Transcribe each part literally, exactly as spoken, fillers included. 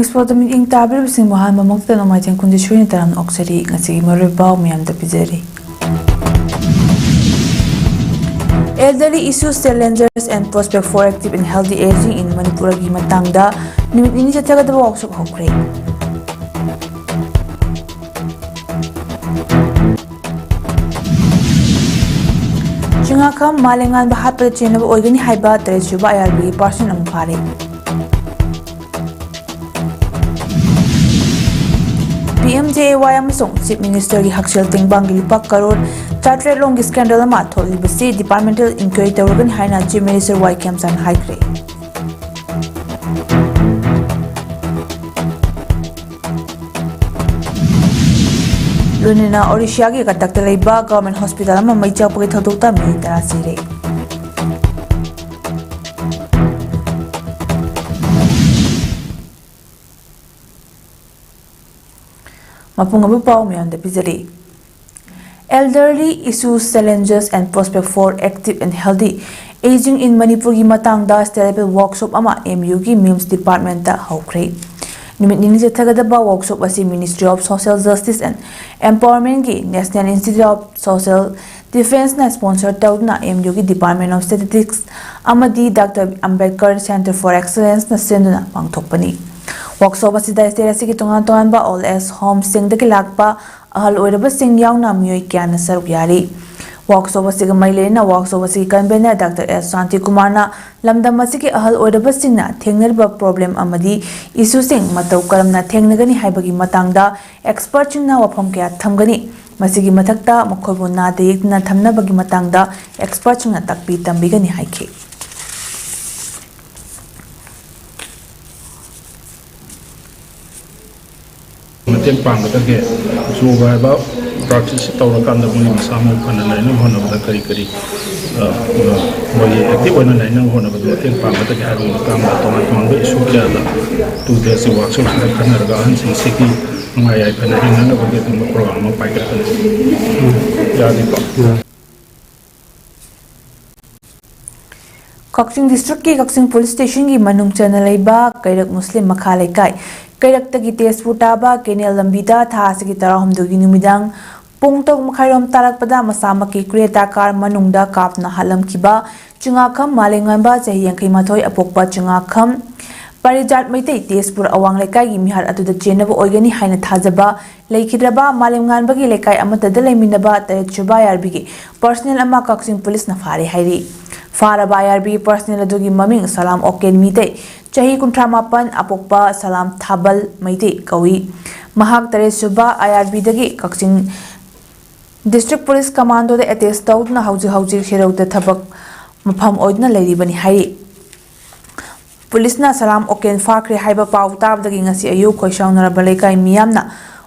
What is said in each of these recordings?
Expo ꯗ ꯃꯤꯠꯌꯦꯡ ꯇꯥꯕꯤꯔꯤꯕꯁꯤꯡꯕꯨ ꯑꯍꯥꯟꯕꯃꯛꯇꯗ ꯅꯣꯡꯃꯥꯏꯊꯦꯝ ꯈꯨꯟꯗꯤ ꯁꯣꯏꯅ ꯇꯔꯥꯝꯅ ꯑꯣꯛꯆꯔꯤ꯫ ꯉꯁꯤꯒꯤ ꯃꯔꯨꯑꯣꯏꯕ ꯄꯥꯎ ꯃꯌꯥꯝꯗ ꯄꯤꯖꯔꯤ꯫ Elderly Issues, Challenges and Prospect for Active and Healthy Aging in Manipur ꯒꯤ ꯃꯇꯥꯡꯗ ꯅꯨꯃꯤꯠ ꯅꯤꯅꯤ ꯆꯠꯊꯒꯗꯕ ꯋꯥꯛꯁꯣꯞ ꯍꯧꯈ꯭ꯔꯦ꯫ ꯆꯤꯡꯉꯥꯈꯝ ꯃꯥꯂꯦꯝꯉꯥꯟꯕ ꯍꯥꯠꯄꯗ ꯆꯦꯟꯅꯕ ꯑꯣꯏꯒꯅꯤ ꯍꯥꯏꯕ ꯇꯔꯦꯠ ꯁꯨꯕ ꯑꯥꯏ ꯑꯥꯔ ꯕꯤꯒꯤ ꯄꯥꯔꯁꯟ ꯑꯃ ꯐꯥꯔꯦ꯫ ꯄꯤ ꯑꯦꯝ ꯖꯦ ꯑꯦ ꯋꯥꯏ ꯑꯃꯁꯨꯡ ꯆꯤꯐ ꯃꯤꯅꯤꯁꯇꯔꯒꯤ ꯍꯛꯁꯦꯜ ꯇꯦꯡꯕꯥꯡꯒꯤ ꯂꯨꯄꯥ ꯀꯔꯣꯔ ꯆꯥꯇ꯭ꯔꯦꯠ ꯂꯣꯝꯒꯤ ꯁ꯭ꯀꯦꯟꯗꯜ ꯑꯃ ꯊꯣꯛꯂꯤꯕꯁꯤ ꯗꯤꯄꯥꯔꯠꯃꯦꯟꯇꯦꯜ ꯏꯟꯀ꯭ꯋꯥꯏꯔꯤ ꯇꯧꯔꯒꯅꯤ ꯍꯥꯏꯅ ꯆꯤꯐ ꯃꯤꯅꯤꯁꯇꯔ ꯋꯥꯏ ꯈꯦꯝꯆꯥꯟꯅ ꯍꯥꯏꯈ꯭ꯔꯦ꯫ ꯂꯣꯏꯅꯅ ꯑꯣꯔꯤꯁꯤꯌꯥꯒꯤ ꯀꯇꯛꯇ ꯂꯩꯕ ꯒꯚꯔꯟꯃꯦꯟꯠ ꯍꯣꯁꯄꯤꯇꯥꯜ ꯑꯃ ꯃꯩ ꯆꯥꯛꯄꯒꯤ ꯊꯧꯗꯣꯛꯇ ꯃꯤꯑꯣꯏ ꯇꯔꯥ ꯁꯤꯔꯦ꯫ ꯃꯄꯨꯡ ꯑꯣꯏꯕ ꯄꯥꯎ ꯃꯌꯥꯝꯗ ꯄꯤꯖꯔꯤ꯫ Elderly Issues, Challenges and Prospect for Active and Healthy Aging in Manipur ꯒꯤ ꯃꯇꯥꯡꯗ ꯁ꯭ꯇꯦꯠ ꯂꯦꯚꯦꯜ ꯋꯥꯔꯛꯁꯣꯞ ꯑꯃ ꯑꯦꯝ ꯌꯨꯒꯤ ꯃꯤꯝꯁ ꯗꯤꯄꯥꯔꯠꯃꯦꯟꯠꯇ ꯍꯧꯈ꯭ꯔꯦ꯫ ꯅꯨꯃꯤꯠ ꯅꯤꯅꯤ ꯆꯠꯊꯒꯗꯕ ꯋꯥꯔꯛꯁꯣꯞ ꯑꯁꯤ Ministry of Social Justice and Empowerment ꯒꯤ National Institute of Social Defense ꯅ sponsor ꯇꯧꯗꯨꯅ ꯑꯦꯝ ꯌꯨꯒꯤ Department of Statistics ꯑꯃꯗꯤ doctor Ambedkar Center for Excellence ꯅ ꯁꯤꯟꯗꯨꯅ ꯄꯥꯡꯊꯣꯛꯄꯅꯤ꯫ ꯋꯥꯔꯛꯁꯣꯞ ꯑꯁꯤꯗ ꯁ꯭ꯇꯦꯠ ꯑꯁꯤꯒꯤ ꯇꯣꯉꯥꯟ ꯇꯣꯉꯥꯟꯕ ꯑꯣꯜ ꯑꯦꯖ ꯍꯣꯝꯁꯤꯡꯗꯒꯤ ꯂꯥꯛꯄ ꯑꯍꯜ ꯑꯣꯏꯔꯕꯁꯤꯡ ꯌꯥꯎꯅ ꯃꯤꯑꯣꯏ ꯀꯌꯥꯅ ꯁꯔꯨꯛ ꯌꯥꯔꯤ꯫ ꯋꯥꯔꯛꯁꯣꯞ ꯑꯁꯤꯒ ꯃꯔꯤ ꯂꯩꯅꯅ ꯋꯥꯔꯛꯁꯣꯞ ꯑꯁꯤꯒꯤ ꯀꯟꯚꯦꯅꯔ ꯗꯥꯛꯇꯔ ꯑꯦꯁ ꯁꯥꯟꯇꯤꯀꯨꯃꯥꯔꯅ ꯂꯝꯗꯝ ꯑꯁꯤꯒꯤ ꯑꯍꯜ ꯑꯣꯏꯔꯕꯁꯤꯡꯅ ꯊꯦꯡꯅꯔꯤꯕ ꯄ꯭ꯔꯣꯕ꯭ꯂꯦꯝ ꯑꯃꯗꯤ ꯏꯁꯨꯁꯤꯡ ꯃꯇꯧ ꯀꯔꯝꯅ ꯊꯦꯡꯅꯒꯅꯤ ꯍꯥꯏꯕꯒꯤ ꯃꯇꯥꯡꯗ ꯑꯦꯛꯁꯄꯔꯠꯁꯤꯡꯅ ꯋꯥꯐꯝ ꯀꯌꯥ ꯊꯝꯒꯅꯤ꯫ ꯃꯁꯤꯒꯤ ꯃꯊꯛꯇ ꯃꯈꯣꯏꯕꯨ ꯅꯥꯗ ꯌꯦꯛꯇꯅ ꯊꯝꯅꯕꯒꯤ ꯃꯇꯥꯡꯗ ꯑꯦꯛꯁꯄꯔꯠꯁꯤꯡꯅ ꯇꯥꯛꯄꯤ ꯇꯝꯕꯤꯒꯅꯤ ꯍꯥꯏꯈꯤ꯫ ꯃꯇꯦꯡ ꯄꯥꯡꯒꯗꯒꯦ? ꯌꯣꯒꯥ ꯍꯥꯏꯕ ꯄ꯭ꯔꯥꯛꯇꯤꯁ ꯇꯧꯔꯀꯥꯟꯗ ꯃꯣꯏ ꯃꯁꯥ ꯃꯎ ꯐꯅ ꯂꯩꯅꯕ ꯍꯣꯠꯅꯕꯗ ꯀꯔꯤ ꯀꯔꯤ, ꯑ, ꯑ, ꯃꯣꯏꯒꯤ ꯑꯦꯛꯇꯤꯚ ꯑꯣꯏꯅ ꯂꯩꯅꯕ ꯍꯣꯠꯅꯕꯗ ꯃꯇꯦꯡ ꯄꯥꯡꯒꯗꯒꯦ ꯍꯥꯏꯕꯒꯤ ꯃꯇꯥꯡꯗ ꯇꯣꯉꯥꯟ ꯇꯣꯉꯥꯟꯕ ꯏꯁꯨ ꯀꯌꯥꯗ ꯇꯨ ꯗꯦꯁꯀꯤ ꯋꯥꯔꯛꯁꯣꯞꯁꯤꯗ ꯈꯟꯅꯔꯒ ꯑꯍꯟꯁꯤꯡꯁꯤꯒꯤ ꯅꯨꯡꯉꯥꯏ ꯌꯥꯏꯐꯅ ꯍꯤꯡꯅꯅꯕꯒꯤ ꯑꯗꯨꯒꯨꯝꯕ ꯄ꯭ꯔꯣꯒ꯭ꯔꯥꯝ ꯑꯃ ꯄꯥꯏꯈꯠꯀꯅꯤ꯫ ꯌꯥꯅꯤꯀꯣ? ꯀꯛꯆꯤꯡ ꯗꯤꯁꯇ꯭ꯔꯤꯛꯀꯤ ꯀꯛꯆꯤꯡ ꯄꯨꯂꯤꯁ ꯁ꯭ꯇꯦꯁꯟꯒꯤ ꯃꯅꯨꯡ ꯆꯟꯅ ꯂꯩꯕ ꯀꯩꯔꯛ ꯃꯨꯁꯂꯤꯝ ꯃꯈꯥ ꯂꯩꯀꯥꯏ, ꯀꯩꯔꯛꯇꯒꯤ ꯇꯦꯖꯄꯨꯔ ꯇꯥꯕ ꯀꯦꯅꯦꯜ ꯂꯝꯕꯤꯗ ꯊꯥ ꯑꯁꯤꯒꯤ ꯇꯔꯥꯍꯨꯝꯗꯣꯏꯒꯤ ꯅꯨꯃꯤꯗꯥꯡ ꯄꯨꯡ ꯇꯔꯨꯛ ꯃꯈꯥꯏꯔꯣꯝ ꯇꯥꯔꯛꯄꯗ ꯃꯁꯥꯃꯛꯀꯤ ꯀ꯭ꯔꯦꯇꯥ ꯀꯥꯔ ꯃꯅꯨꯡꯗ ꯀꯥꯞꯅ ꯍꯥꯠꯂꯝꯈꯤꯕ ꯆꯤꯡꯉꯥꯈꯝ ꯃꯥꯂꯦꯝꯉꯥꯟꯕ, ꯆꯍꯤ ꯌꯥꯡꯈꯩ ꯃꯥꯊꯣꯏ, ꯑꯄꯣꯛꯄ ꯆꯤꯡꯉꯥꯈꯝ ꯄꯥꯔꯤꯖꯥꯠ ꯃꯩꯇꯩ, ꯇꯦꯖꯄꯨꯔ ꯑꯋꯥꯡ ꯂꯩꯀꯥꯏꯒꯤ ꯃꯤꯍꯥꯠ ꯑꯗꯨꯗ ꯆꯦꯟꯅꯕ ꯑꯣꯏꯒꯅꯤ ꯍꯥꯏꯅ ꯊꯥꯖꯕ ꯂꯩꯈꯤꯗ꯭ꯔꯕ ꯃꯥꯂꯦꯝꯉꯥꯟꯕꯒꯤ ꯂꯩꯀꯥꯏ ꯑꯃꯠꯇꯗ ꯂꯩꯃꯤꯟꯅꯕ ꯇꯔꯦꯠ ꯁꯨꯕ ꯑꯥꯏ ꯑꯥꯔ ꯕꯤꯒꯤ ꯄꯔꯁꯅꯦꯜ ꯑꯃ ꯀꯛꯆꯤꯡ ꯄꯨꯂꯤꯁꯅ ꯐꯥꯔꯦ ꯍꯥꯏꯔꯤ꯫ ꯐꯥꯔꯕ ꯑꯥꯏ ꯑꯥꯔ ꯕꯤꯒꯤ ꯄꯔꯁꯅꯦꯜ ꯑꯗꯨꯒꯤ ꯃꯃꯤꯡ ꯁꯂꯥꯝ ꯑꯣꯀꯦꯟ ꯃꯤꯇꯩ, ꯆꯍꯤ ꯀꯨꯟꯊ꯭ꯔꯥ ꯃꯥꯄꯟ, ꯑꯄꯣꯛꯄ ꯁꯂꯥꯝ ꯊꯥꯕꯜ ꯃꯩꯇꯩ ꯀꯧꯏ꯫ ꯃꯍꯥꯛ ꯇꯔꯦꯠ ꯁꯨꯕ ꯑꯥꯏ ꯑꯥꯔ ꯕꯤꯗꯒꯤ ꯀꯛꯆꯤꯡ ꯗꯤꯁꯇ꯭ꯔꯤꯛ ꯄꯨꯂꯤꯁ ꯀꯃꯥꯟꯗꯣꯗ ꯑꯦꯇꯦꯁ ꯇꯧꯗꯨꯅ ꯍꯧꯖꯤꯛ ꯍꯧꯖꯤꯛ ꯁꯦꯔꯧꯗ ꯊꯕꯛ ꯃꯐꯝ ꯑꯣꯏꯗꯨꯅ ꯂꯩꯔꯤꯕꯅꯤ ꯍꯥꯏꯔꯤ꯫ ꯄꯨꯂꯤꯁꯅ ꯁꯂꯥꯝ ꯑꯣꯀꯦꯟ ꯐꯥꯈ꯭ꯔꯦ ꯍꯥꯏꯕ ꯄꯥꯎ ꯇꯥꯕꯗꯒꯤ ꯉꯁꯤ ꯑꯌꯨꯛ ꯈꯣꯏꯁꯥꯎꯅꯔꯕ ꯂꯩꯀꯥꯏ ꯃꯤꯌꯥꯝꯅ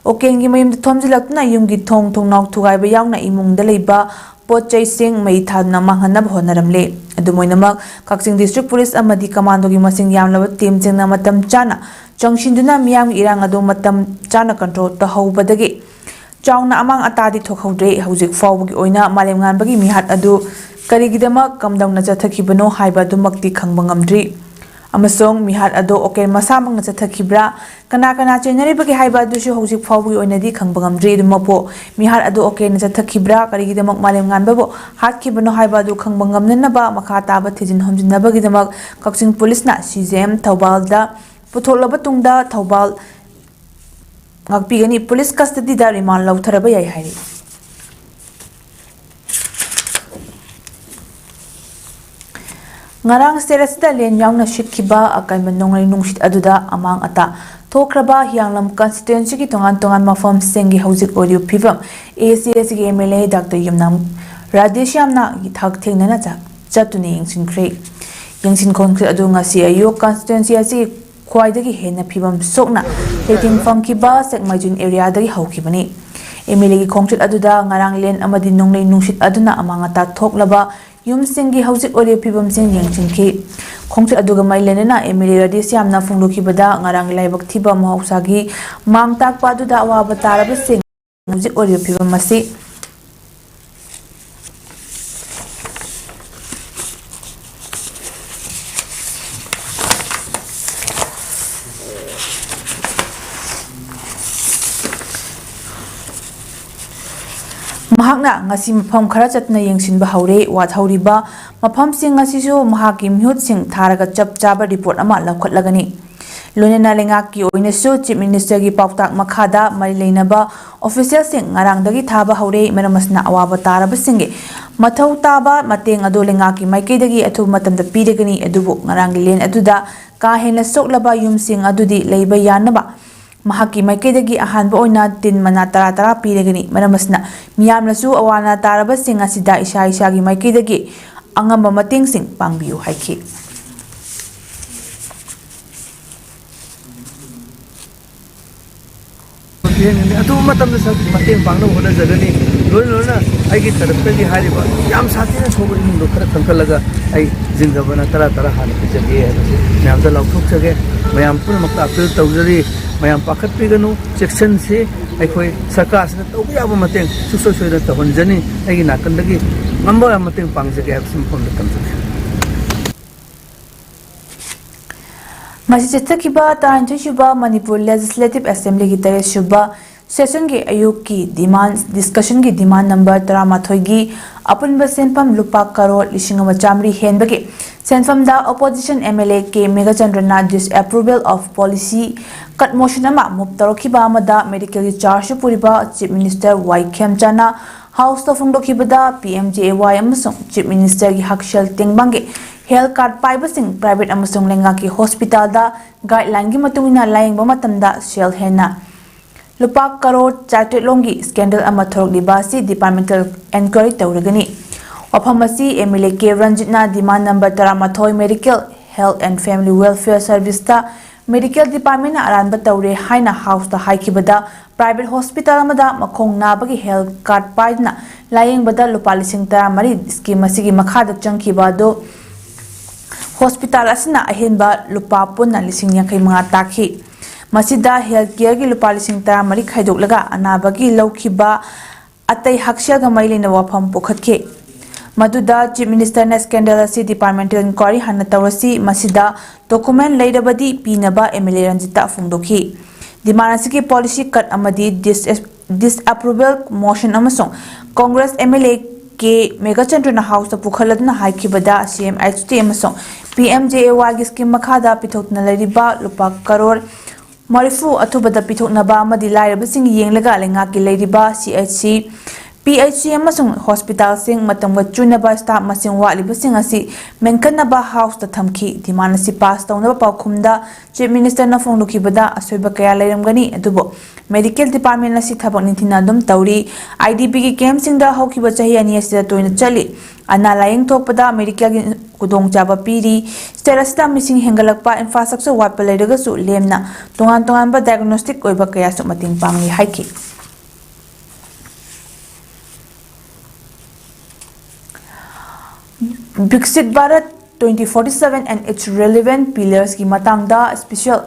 ꯑꯣꯀꯦꯟꯒꯤ ꯃꯌꯨꯝꯗ ꯊꯣꯝꯖꯤꯜꯂꯛꯇꯨꯅ ꯌꯨꯝꯒꯤ ꯊꯣꯡ ꯊꯣꯡꯅꯥꯎ ꯊꯨꯒꯥꯏꯕ ꯌꯥꯎꯅ ꯏꯃꯨꯡꯗ ꯂꯩꯕ ꯄꯣꯠ ꯆꯩꯁꯤꯡ ꯃꯩ ꯊꯥꯗꯨꯅ ꯃꯥꯡꯍꯟꯅꯕ ꯍꯣꯠꯅꯔꯝꯂꯦ꯫ ꯑꯗꯨꯝ ꯑꯣꯏꯅꯃꯛ, ꯀꯛꯆꯤꯡ ꯗꯤꯁꯇ꯭ꯔꯤꯛ ꯄꯨꯂꯤꯁ ꯑꯃꯗꯤ ꯀꯃꯥꯟꯗꯣꯒꯤ ꯃꯁꯤꯡ ꯌꯥꯝꯂꯕ ꯇꯤꯝꯁꯤꯡꯅ ꯃꯇꯝ ꯆꯥꯅ ꯆꯪꯁꯤꯟꯗꯨꯅ ꯃꯤꯌꯥꯝꯒꯤ ꯏꯔꯥꯡ ꯑꯗꯨ ꯃꯇꯝ ꯆꯥꯅ ꯀꯟꯇ꯭ꯔꯣꯜ ꯇꯧꯍꯧꯕꯗꯒꯤ ꯆꯥꯎꯅ ꯑꯃꯥꯡ ꯑꯇꯥꯗꯤ ꯊꯣꯛꯍꯧꯗ꯭ꯔꯦ꯫ ꯍꯧꯖꯤꯛ ꯐꯥꯎꯕꯒꯤ ꯑꯣꯏꯅ ꯃꯥꯂꯦꯝꯉꯥꯟꯕꯒꯤ ꯃꯤꯍꯥꯠ ꯑꯗꯨ ꯀꯔꯤꯒꯤꯗꯃꯛ, ꯀꯝꯗꯧꯅ ꯆꯠꯊꯈꯤꯕꯅꯣ ꯍꯥꯏꯕ ꯑꯗꯨꯃꯛꯇꯤ ꯈꯪꯕ ꯉꯝꯗ꯭ꯔꯤ꯫ ꯑꯃꯁꯨꯡ ꯃꯤꯍꯥꯠ ꯑꯗꯨ ꯑꯣꯀꯦꯟ ꯃꯁꯥꯃꯛꯅ ꯆꯠꯊꯈꯤꯕ꯭ꯔꯥ, ꯀꯅꯥ ꯀꯅꯥ ꯆꯦꯟꯅꯔꯤꯕꯒꯦ ꯍꯥꯏꯕ ꯑꯗꯨꯁꯨ ꯍꯧꯖꯤꯛ ꯐꯥꯎꯕꯒꯤ ꯑꯣꯏꯅꯗꯤ ꯈꯪꯕ ꯉꯝꯗ꯭ꯔꯤ꯫ ꯑꯗꯨꯃꯛꯄꯨ, ꯃꯤꯍꯥꯠ ꯑꯗꯨ ꯑꯣꯀꯦꯟꯅ ꯆꯠꯊꯈꯤꯕ꯭ꯔꯥ, ꯀꯔꯤꯒꯤꯗꯃꯛ ꯃꯥꯂꯦꯝꯉꯥꯟꯕꯕꯨ ꯍꯥꯠꯈꯤꯕꯅꯣ ꯍꯥꯏꯕ ꯑꯗꯨ ꯈꯪꯕ ꯉꯝꯅꯅꯕ ꯃꯈꯥ ꯇꯥꯕ ꯊꯤꯖꯤꯟ ꯍꯨꯝꯖꯤꯟꯅꯕꯒꯤꯗꯃꯛ ꯀꯛꯆꯤꯡ ꯄꯨꯂꯤꯁꯅ ꯁꯤ ꯖꯦ ꯑꯦꯝ ꯊꯧꯕꯥꯜꯗ ꯄꯨꯊꯣꯛꯂꯕ ꯇꯨꯡꯗ ꯊꯧꯕꯥꯜ ꯉꯥꯛꯄꯤꯒꯅꯤ꯫ ꯄꯨꯂꯤꯁ ꯀꯁꯇꯗꯤꯗ ꯔꯤꯃꯥꯟ ꯂꯧꯊꯔꯕ ꯌꯥꯏ ꯍꯥꯏꯔꯤ꯫ ꯉꯔꯥꯡ ꯁ꯭ꯇꯦꯠ ꯑꯁꯤꯗ ꯂꯦꯟ ꯌꯥꯎꯅ ꯁꯤꯠꯈꯤꯕ ꯑꯀꯟꯕ ꯅꯣꯡꯂꯩ ꯅꯨꯡꯁꯤꯠ ꯑꯗꯨꯗ ꯑꯃꯥꯡ ꯑꯇꯥ ꯊꯣꯛꯈ꯭ꯔꯕ ꯍꯤꯌꯥꯡꯂꯝ ꯀꯟꯁꯇꯤꯇ꯭ꯋꯦꯟꯁꯤꯒꯤ ꯇꯣꯉꯥꯟ ꯇꯣꯉꯥꯟꯕ ꯃꯐꯝꯁꯤꯡꯒꯤ ꯍꯧꯖꯤꯛ ꯑꯣꯏꯔꯤꯕ ꯐꯤꯕꯝ ꯑꯦ ꯁꯤ ꯑꯦꯁꯤꯒꯤ ꯑꯦꯝ ꯑꯦꯜ ꯑꯦ ꯗꯥꯛꯇꯔ ꯌꯨꯝꯅꯥꯝ ꯔꯥꯙꯦꯁ꯭ꯌꯥꯝꯅ ꯏꯊꯛ ꯊꯦꯡꯅꯅ ꯆꯠ-, ꯆꯠꯇꯨꯅ ꯌꯦꯡꯁꯤꯟꯈ꯭ꯔꯦ꯫ ꯌꯦꯡꯁꯤꯟ ꯈꯣꯡꯁꯤꯠ ꯑꯗꯨ ꯉꯁꯤ ꯑꯌꯨꯛ ꯀꯟꯁꯇꯤꯇ꯭ꯋꯦꯟꯁꯤ ꯑꯁꯤꯒꯤ ꯈ꯭ꯋꯥꯏꯗꯒꯤ ꯍꯦꯟꯅ ꯐꯤꯕꯝ ꯁꯣꯛꯅ ꯂꯩꯇꯦꯡ ꯐꯪꯈꯤꯕ ꯁꯦꯛꯃꯥꯏꯖꯤꯟ ꯑꯦꯔꯤꯌꯥꯗꯒꯤ ꯍꯧꯈꯤꯕꯅꯤ꯫ ꯑꯦꯝ ꯑꯦꯜ ꯑꯦꯒꯤ ꯈꯣꯡꯆꯠ ꯑꯗꯨꯗ ꯉꯔꯥꯡ ꯂꯦꯟ ꯑꯃꯗꯤ ꯅꯣꯡꯂꯩ ꯅꯨꯡꯁꯤꯠ ꯑꯗꯨꯅ ꯑꯃꯥꯡ ꯑꯇꯥ ꯊꯣꯛꯂꯕ ꯌꯨꯝꯁꯤꯡꯒꯤ ꯍꯧꯖꯤꯛ ꯑꯣꯏꯔꯤꯕ ꯐꯤꯕꯝꯁꯤꯡ ꯌꯦꯡꯁꯤꯟꯈꯤ꯫ ꯈꯣꯡꯆꯠ ꯑꯗꯨꯒ ꯃꯔꯤ ꯂꯩꯅꯅ ꯑꯦꯝ ꯑꯦꯜ ꯑꯦ ꯔꯥꯙꯦꯁ꯭ꯌꯥꯝꯅ ꯐꯣꯡꯗꯣꯛꯈꯤꯕꯗ, ꯉꯔꯥꯡꯒꯤ ꯂꯥꯏꯕꯛ ꯊꯤꯕ ꯃꯍꯧꯁꯥꯒꯤ ꯃꯥꯡ ꯇꯥꯛꯄ ꯑꯗꯨꯗ ꯑꯋꯥꯕ ꯇꯥꯔꯕꯁꯤꯡ ꯍꯧꯖꯤꯛ ꯑꯣꯏꯔꯤꯕ ꯐꯤꯕꯝ ꯑꯁꯤ ꯉꯁꯤ ꯃꯐꯝ ꯈꯔ ꯆꯠꯇꯨꯅ ꯌꯦꯡꯁꯤꯟꯕ ꯍꯧꯔꯦ꯫ ꯋꯥꯊꯍꯧꯔꯤꯕ ꯃꯐꯝꯁꯤꯡ ꯑꯁꯤꯁꯨ ꯃꯍꯥꯛꯀꯤ ꯃꯤꯍꯨꯠꯁꯤꯡ ꯊꯥꯔꯒ ꯆꯞ ꯆꯥꯕ ꯔꯤꯄꯣꯔꯠ ꯑꯃ ꯂꯧꯈꯠꯂꯒꯅꯤ꯫ ꯂꯣꯏꯅꯅ ꯂꯩꯉꯥꯛꯀꯤ ꯑꯣꯏꯅꯁꯨ ꯆꯤꯐ ꯃꯤꯅꯤꯁꯇꯔꯒꯤ ꯄꯥꯎꯇꯥꯛ ꯃꯈꯥꯗ ꯃꯔꯤ ꯂꯩꯅꯕ ꯑꯣꯐꯤꯁꯤꯌꯦꯜꯁꯤꯡ ꯉꯔꯥꯡꯗꯒꯤ ꯊꯥꯕ ꯍꯧꯔꯦ꯫ ꯃꯔꯝ ꯑꯁꯤꯅ ꯑꯋꯥꯕ ꯇꯥꯔꯕꯁꯤꯡꯒꯤ ꯃꯊꯧ ꯇꯥꯕ ꯃꯇꯦꯡ ꯑꯗꯨ ꯂꯩꯉꯥꯛꯀꯤ ꯃꯥꯏꯀꯩꯗꯒꯤ ꯑꯊꯨꯕ ꯃꯇꯝꯗ ꯄꯤꯔꯒꯅꯤ꯫ ꯑꯗꯨꯕꯨ ꯉꯔꯥꯡꯒꯤ ꯂꯦꯟ ꯑꯗꯨꯗ ꯀꯥ ꯍꯦꯟꯅ ꯁꯣꯛꯂꯕ ꯌꯨꯝꯁꯤꯡ ꯑꯗꯨꯗꯤ ꯂꯩꯕ ꯌꯥꯅꯕ ꯃꯍꯥꯛꯀꯤ ꯃꯥꯏꯀꯩꯗꯒꯤ ꯑꯍꯥꯟꯕ ꯑꯣꯏꯅ ꯇꯤꯟ ꯃꯅꯥ ꯇꯔꯥ ꯇꯔꯥ ꯄꯤꯔꯒꯅꯤ꯫ ꯃꯔꯝ ꯑꯁꯤꯅ ꯃꯤꯌꯥꯝꯅꯁꯨ ꯑꯋꯥ ꯑꯅꯥ ꯇꯥꯔꯕꯁꯤꯡ ꯑꯁꯤꯗ ꯏꯁꯥ ꯏꯁꯥꯒꯤ ꯃꯥꯏꯀꯩꯗꯒꯤ ꯑꯉꯝꯕ ꯃꯇꯦꯡꯁꯤꯡ ꯄꯥꯡꯕꯤꯌꯨ ꯍꯥꯏꯈꯤ꯫ ꯃꯇꯦꯡ, ꯑꯊꯨꯕ ꯃꯇꯝꯗ ꯁꯔ ꯃꯇꯦꯡ ꯄꯥꯡꯅꯕ ꯍꯣꯠꯅꯖꯒꯅꯤ꯫ ꯂꯣꯏꯅ ꯂꯣꯏꯅ ꯑꯩꯒꯤ ꯇꯔꯞꯇꯒꯤ ꯍꯥꯏꯔꯤꯕ ꯌꯥꯝ ꯁꯥꯊꯤꯅ ꯁꯣꯛꯄ ꯏꯃꯨꯡꯗꯣ ꯈꯔ ꯈꯟꯈꯠꯂꯒ ꯑꯩ ꯖꯤꯟꯗꯕꯅ ꯇꯔꯥ ꯇꯔꯥ ꯍꯥꯟꯅ ꯄꯤꯖꯒꯦ ꯍꯥꯏꯕꯁꯤ ꯃꯌꯥꯝꯗ ꯂꯥꯎꯊꯣꯛꯆꯒꯦ꯫ ꯃꯌꯥꯝ ꯄꯨꯝꯅꯃꯛꯇ ꯑꯄꯤꯜ ꯇꯧꯖꯔꯤ꯫ ꯃꯌꯥꯝ ꯄꯥꯈꯠꯄꯤꯒꯅꯨ, ꯆꯦꯛꯁꯤꯟꯁꯤ꯫ ꯑꯩꯈꯣꯏ ꯁꯔꯀꯥꯔꯁꯤꯅ ꯇꯧꯕ ꯌꯥꯕ ꯃꯇꯦꯡ ꯁꯨꯡꯁꯣꯏ ꯁꯣꯏꯗꯅ ꯇꯧꯍꯟꯖꯅꯤ꯫ ꯑꯩꯒꯤ ꯅꯥꯀꯟꯗꯒꯤ ꯉꯝꯕ ꯌꯥꯕ ꯃꯇꯦꯡ ꯄꯥꯡꯖꯒꯦ ꯍꯥꯏꯕꯁꯤ ꯃꯐꯝꯗ ꯊꯝꯖꯒꯦ꯫ ꯉꯁꯤ ꯆꯠꯊꯈꯤꯕ ꯇꯔꯥꯅꯤꯊꯣꯏꯁꯨꯕ ꯃꯅꯤꯄꯨꯔ ꯂꯦꯖꯤꯁꯂꯦꯇꯤꯚ ꯑꯦꯁꯦꯝꯕ꯭ꯂꯤꯒꯤ ꯇꯔꯦꯠꯁꯨꯕ ꯁꯦꯁꯟꯒꯤ ꯑꯌꯨꯛꯀꯤ ꯗꯤꯃꯥꯟ ꯗꯤꯁꯀꯁꯟꯒꯤ ꯗꯤꯃꯥꯟ ꯅꯝꯕꯔ ꯇꯔꯥꯃꯥꯊꯣꯏꯒꯤ ꯑꯄꯨꯟꯕ ꯁꯦꯟꯐꯝ ꯂꯨꯄꯥ ꯀꯔꯣꯔ ꯂꯤꯁꯤꯡ ꯑꯃ ꯆꯥꯃꯔꯤ ꯍꯦꯟꯕꯒꯤ ꯁꯦꯟꯐꯝꯗ opposition MLA K ꯃꯦꯘꯆꯟꯗ꯭ꯔꯅ disapproval of policy cut motion ꯑꯃ move ꯇꯧꯔꯛꯈꯤꯕ ꯑꯃꯗ ꯃꯦꯗꯤꯀꯦꯜꯒꯤ ꯆꯥꯔꯖꯁꯨ ꯄꯨꯔꯤꯕ ꯆꯤꯐ ꯃꯤꯅꯤꯁꯇꯔ ꯋꯥꯏ ꯈꯦꯝꯆꯥꯅ ꯍꯥꯎꯁꯇ ꯐꯣꯡꯗꯣꯛꯈꯤꯕꯗ PMJAY ꯑꯃꯁꯨꯡ ꯆꯤꯐ ꯃꯤꯅꯤꯁꯇꯔꯒꯤ ꯍꯛꯁꯦꯜ ꯇꯦꯡꯕꯥꯡꯒꯤ ꯍꯦꯜꯊ ꯀꯥꯔꯗ ꯄꯥꯏꯕꯁꯤꯡ ꯄ꯭ꯔꯥꯏꯚꯦꯠ ꯑꯃꯁꯨꯡ ꯂꯩꯉꯥꯛꯀꯤ ꯍꯣꯁꯄꯤꯇꯥꯜꯗ ꯒꯥꯏꯗꯂꯥꯏꯟꯒꯤ ꯃꯇꯨꯡ ꯏꯟꯅ ꯂꯥꯌꯦꯡꯕ ꯃꯇꯝꯗ ꯁꯦꯜ ꯍꯦꯟꯅ ꯂꯨꯄꯥ ꯀꯔꯣꯔ ꯆꯥꯇ꯭ꯔꯦꯠ ꯂꯣꯝꯒꯤ ꯁ꯭ꯀꯦꯟꯗꯜ ꯑꯃ ꯊꯣꯔꯛꯂꯤꯕ ꯑꯁꯤ ꯗꯤꯄꯥꯔꯠꯃꯦꯟꯇꯦꯜ ꯑꯦꯟꯀ꯭ꯋꯥꯏꯔꯤ ꯇꯧꯔꯒꯅꯤ꯫ ꯋꯥꯐꯝ ꯑꯁꯤ MLA ꯀꯦ ꯔꯟꯖꯤꯠꯅ ꯗꯤꯃꯥꯟ ꯅꯝꯕꯔ ꯇꯔꯥꯃꯥꯊꯣꯏ medical health and family welfare ꯁꯔꯚꯤꯁꯇ ꯃꯦꯗꯤꯀꯦꯜ ꯗꯤꯄꯥꯔꯠꯃꯦꯟꯅ ꯑꯔꯥꯟꯕ ꯇꯧꯔꯦ ꯍꯥꯏꯅ ꯍꯥꯎꯁꯇ ꯍꯥꯏꯈꯤꯕꯗ ꯄ꯭ꯔꯥꯏꯚꯦꯠ ꯍꯣꯁꯄꯤꯇꯥꯜ ꯑꯃꯗ ꯃꯈꯣꯡ ꯅꯥꯕꯒꯤ ꯍꯦꯜꯊ ꯀꯥꯔꯗ ꯄꯥꯏꯗꯨꯅ ꯂꯥꯌꯦꯡꯕꯗ ꯂꯨꯄꯥ ꯂꯤꯁꯤꯡ ꯇꯔꯥꯃꯔꯤ ꯁ꯭ꯀꯤꯝ ꯑꯁꯤꯒꯤ ꯃꯈꯥꯗ ꯆꯪꯈꯤꯕ ꯑꯗꯨ ꯍꯣꯁꯄꯤꯇꯥꯜ ꯑꯁꯤꯅ ꯑꯍꯦꯟꯕ ꯂꯨꯄꯥ ꯄꯨꯟꯅ ꯂꯤꯁꯤꯡ ꯌꯥꯡꯈꯩ ꯃꯉꯥ ꯇꯥꯈꯤ꯫ ꯃꯁꯤꯗ ꯍꯦꯜꯊ ꯀꯦꯌꯔꯒꯤ ꯂꯨꯄꯥ ꯂꯤꯁꯤꯡ ꯇꯔꯥꯃꯔꯤ ꯈꯥꯏꯗꯣꯛꯂꯒ ꯑꯅꯥꯕꯒꯤ ꯂꯧꯈꯤꯕ ꯑꯇꯩ ꯍꯛꯁꯦꯜꯒ ꯃꯔꯤ ꯂꯩꯅꯕ ꯋꯥꯐꯝ ꯄꯨꯈꯠꯈꯤ꯫ ꯃꯗꯨꯗ ꯆꯤꯐ ꯃꯤꯅꯤꯁꯇꯔꯅ ꯁ꯭ꯀꯦꯟꯗꯜ ꯑꯁꯤ ꯗꯤꯄꯥꯔꯠꯃꯦꯟꯇꯦꯜ ꯏꯟꯀ꯭ꯋꯥꯏꯔꯤ ꯍꯥꯟꯅ ꯇꯧꯔꯁꯤ, ꯃꯁꯤꯗ ꯗꯣꯀꯨꯃꯦꯟ ꯂꯩꯔꯕꯗꯤ ꯄꯤꯅꯕ MLA ꯔꯟꯖꯤꯠꯇ ꯐꯣꯡꯗꯣꯛꯈꯤ꯫ ꯗꯤꯃꯥꯟ ꯑꯁꯤꯒꯤ ꯄꯣꯂꯤꯁꯤ ꯀꯠ ꯑꯃꯗꯤ ꯗꯤꯁ disapproval motion ꯑꯃꯁꯨꯡ Congress MLA K Meghachandrana Houseꯇ ꯄꯨꯈꯠꯂꯗꯨꯅ ꯍꯥꯏꯈꯤꯕꯗ, CMHT ꯑꯃꯁꯨꯡ PMJAYꯒꯤ scheme ꯃꯈꯥꯗ ꯄꯤꯊꯣꯛꯇꯨꯅ ꯂꯩꯔꯤꯕ ꯂꯨꯄꯥ ꯀꯔꯣꯔ ꯃꯔꯤꯐꯨ ꯑꯊꯨꯕꯗ ꯄꯤꯊꯣꯛꯅꯕ ꯑꯃꯗꯤ ꯂꯥꯏꯔꯕꯁꯤꯡ ꯌꯦꯡꯂꯒ ꯂꯩꯉꯥꯛꯀꯤ ꯂꯩꯔꯤꯕ CHC, PHC ꯑꯃꯁꯨꯡ hospitalꯁꯤꯡ ꯃꯇꯝꯒ ꯆꯨꯅꯕ staff ꯃꯁꯤꯡ ꯋꯥꯠꯂꯤꯕꯁꯤꯡ ꯑꯁꯤ ꯃꯦꯟꯈꯠꯅꯕ Houseꯇ ꯊꯝꯈꯤ꯫ Demand ꯑꯁꯤ pass ꯇꯧꯅꯕ ꯄꯥꯎꯈꯨꯝꯗ Chief Ministerꯅ ꯐꯣꯡꯗꯣꯛꯈꯤꯕꯗ, ꯑꯁꯣꯏꯕ ꯀꯌꯥ ꯂꯩꯔꯝꯒꯅꯤ, ꯑꯗꯨꯕꯨ medical department ꯑꯁꯤ ꯊꯕꯛ ꯅꯤꯡꯊꯤꯅ ꯑꯗꯨꯝ ꯇꯧꯔꯤ꯫ IDPꯒꯤ campꯁꯤꯡꯗ ꯍꯧꯈꯤꯕ ꯆꯍꯤ ꯑꯅꯤ ꯑꯁꯤꯗ ꯇꯣꯏꯅ ꯆꯠꯂꯤ꯫ ꯑꯅꯥ ꯂꯥꯌꯦꯡ ꯊꯣꯛꯄꯗ medicalꯒꯤ ꯈꯨꯗꯣꯡꯆꯥꯕ ꯄꯤꯔꯤ꯫ State ꯑꯁꯤꯗ ꯃꯤꯁꯤꯡ ꯍꯦꯟꯒꯠꯂꯛꯄ, infrastructure ꯋꯥꯠꯄ ꯂꯩꯔꯒꯁꯨ ꯂꯦꯝꯅ ꯇꯣꯉꯥꯟ ꯇꯣꯉꯥꯟꯕ diagnostic ꯑꯣꯏꯕ ꯀꯌꯥꯁꯨ ꯃꯇꯦꯡ ꯄꯥꯡꯂꯤ ꯍꯥꯏꯈꯤ꯫ Viksit Bharat twenty forty-seven and its relevant pillarsꯀꯤ ꯃꯇꯥꯡꯗ special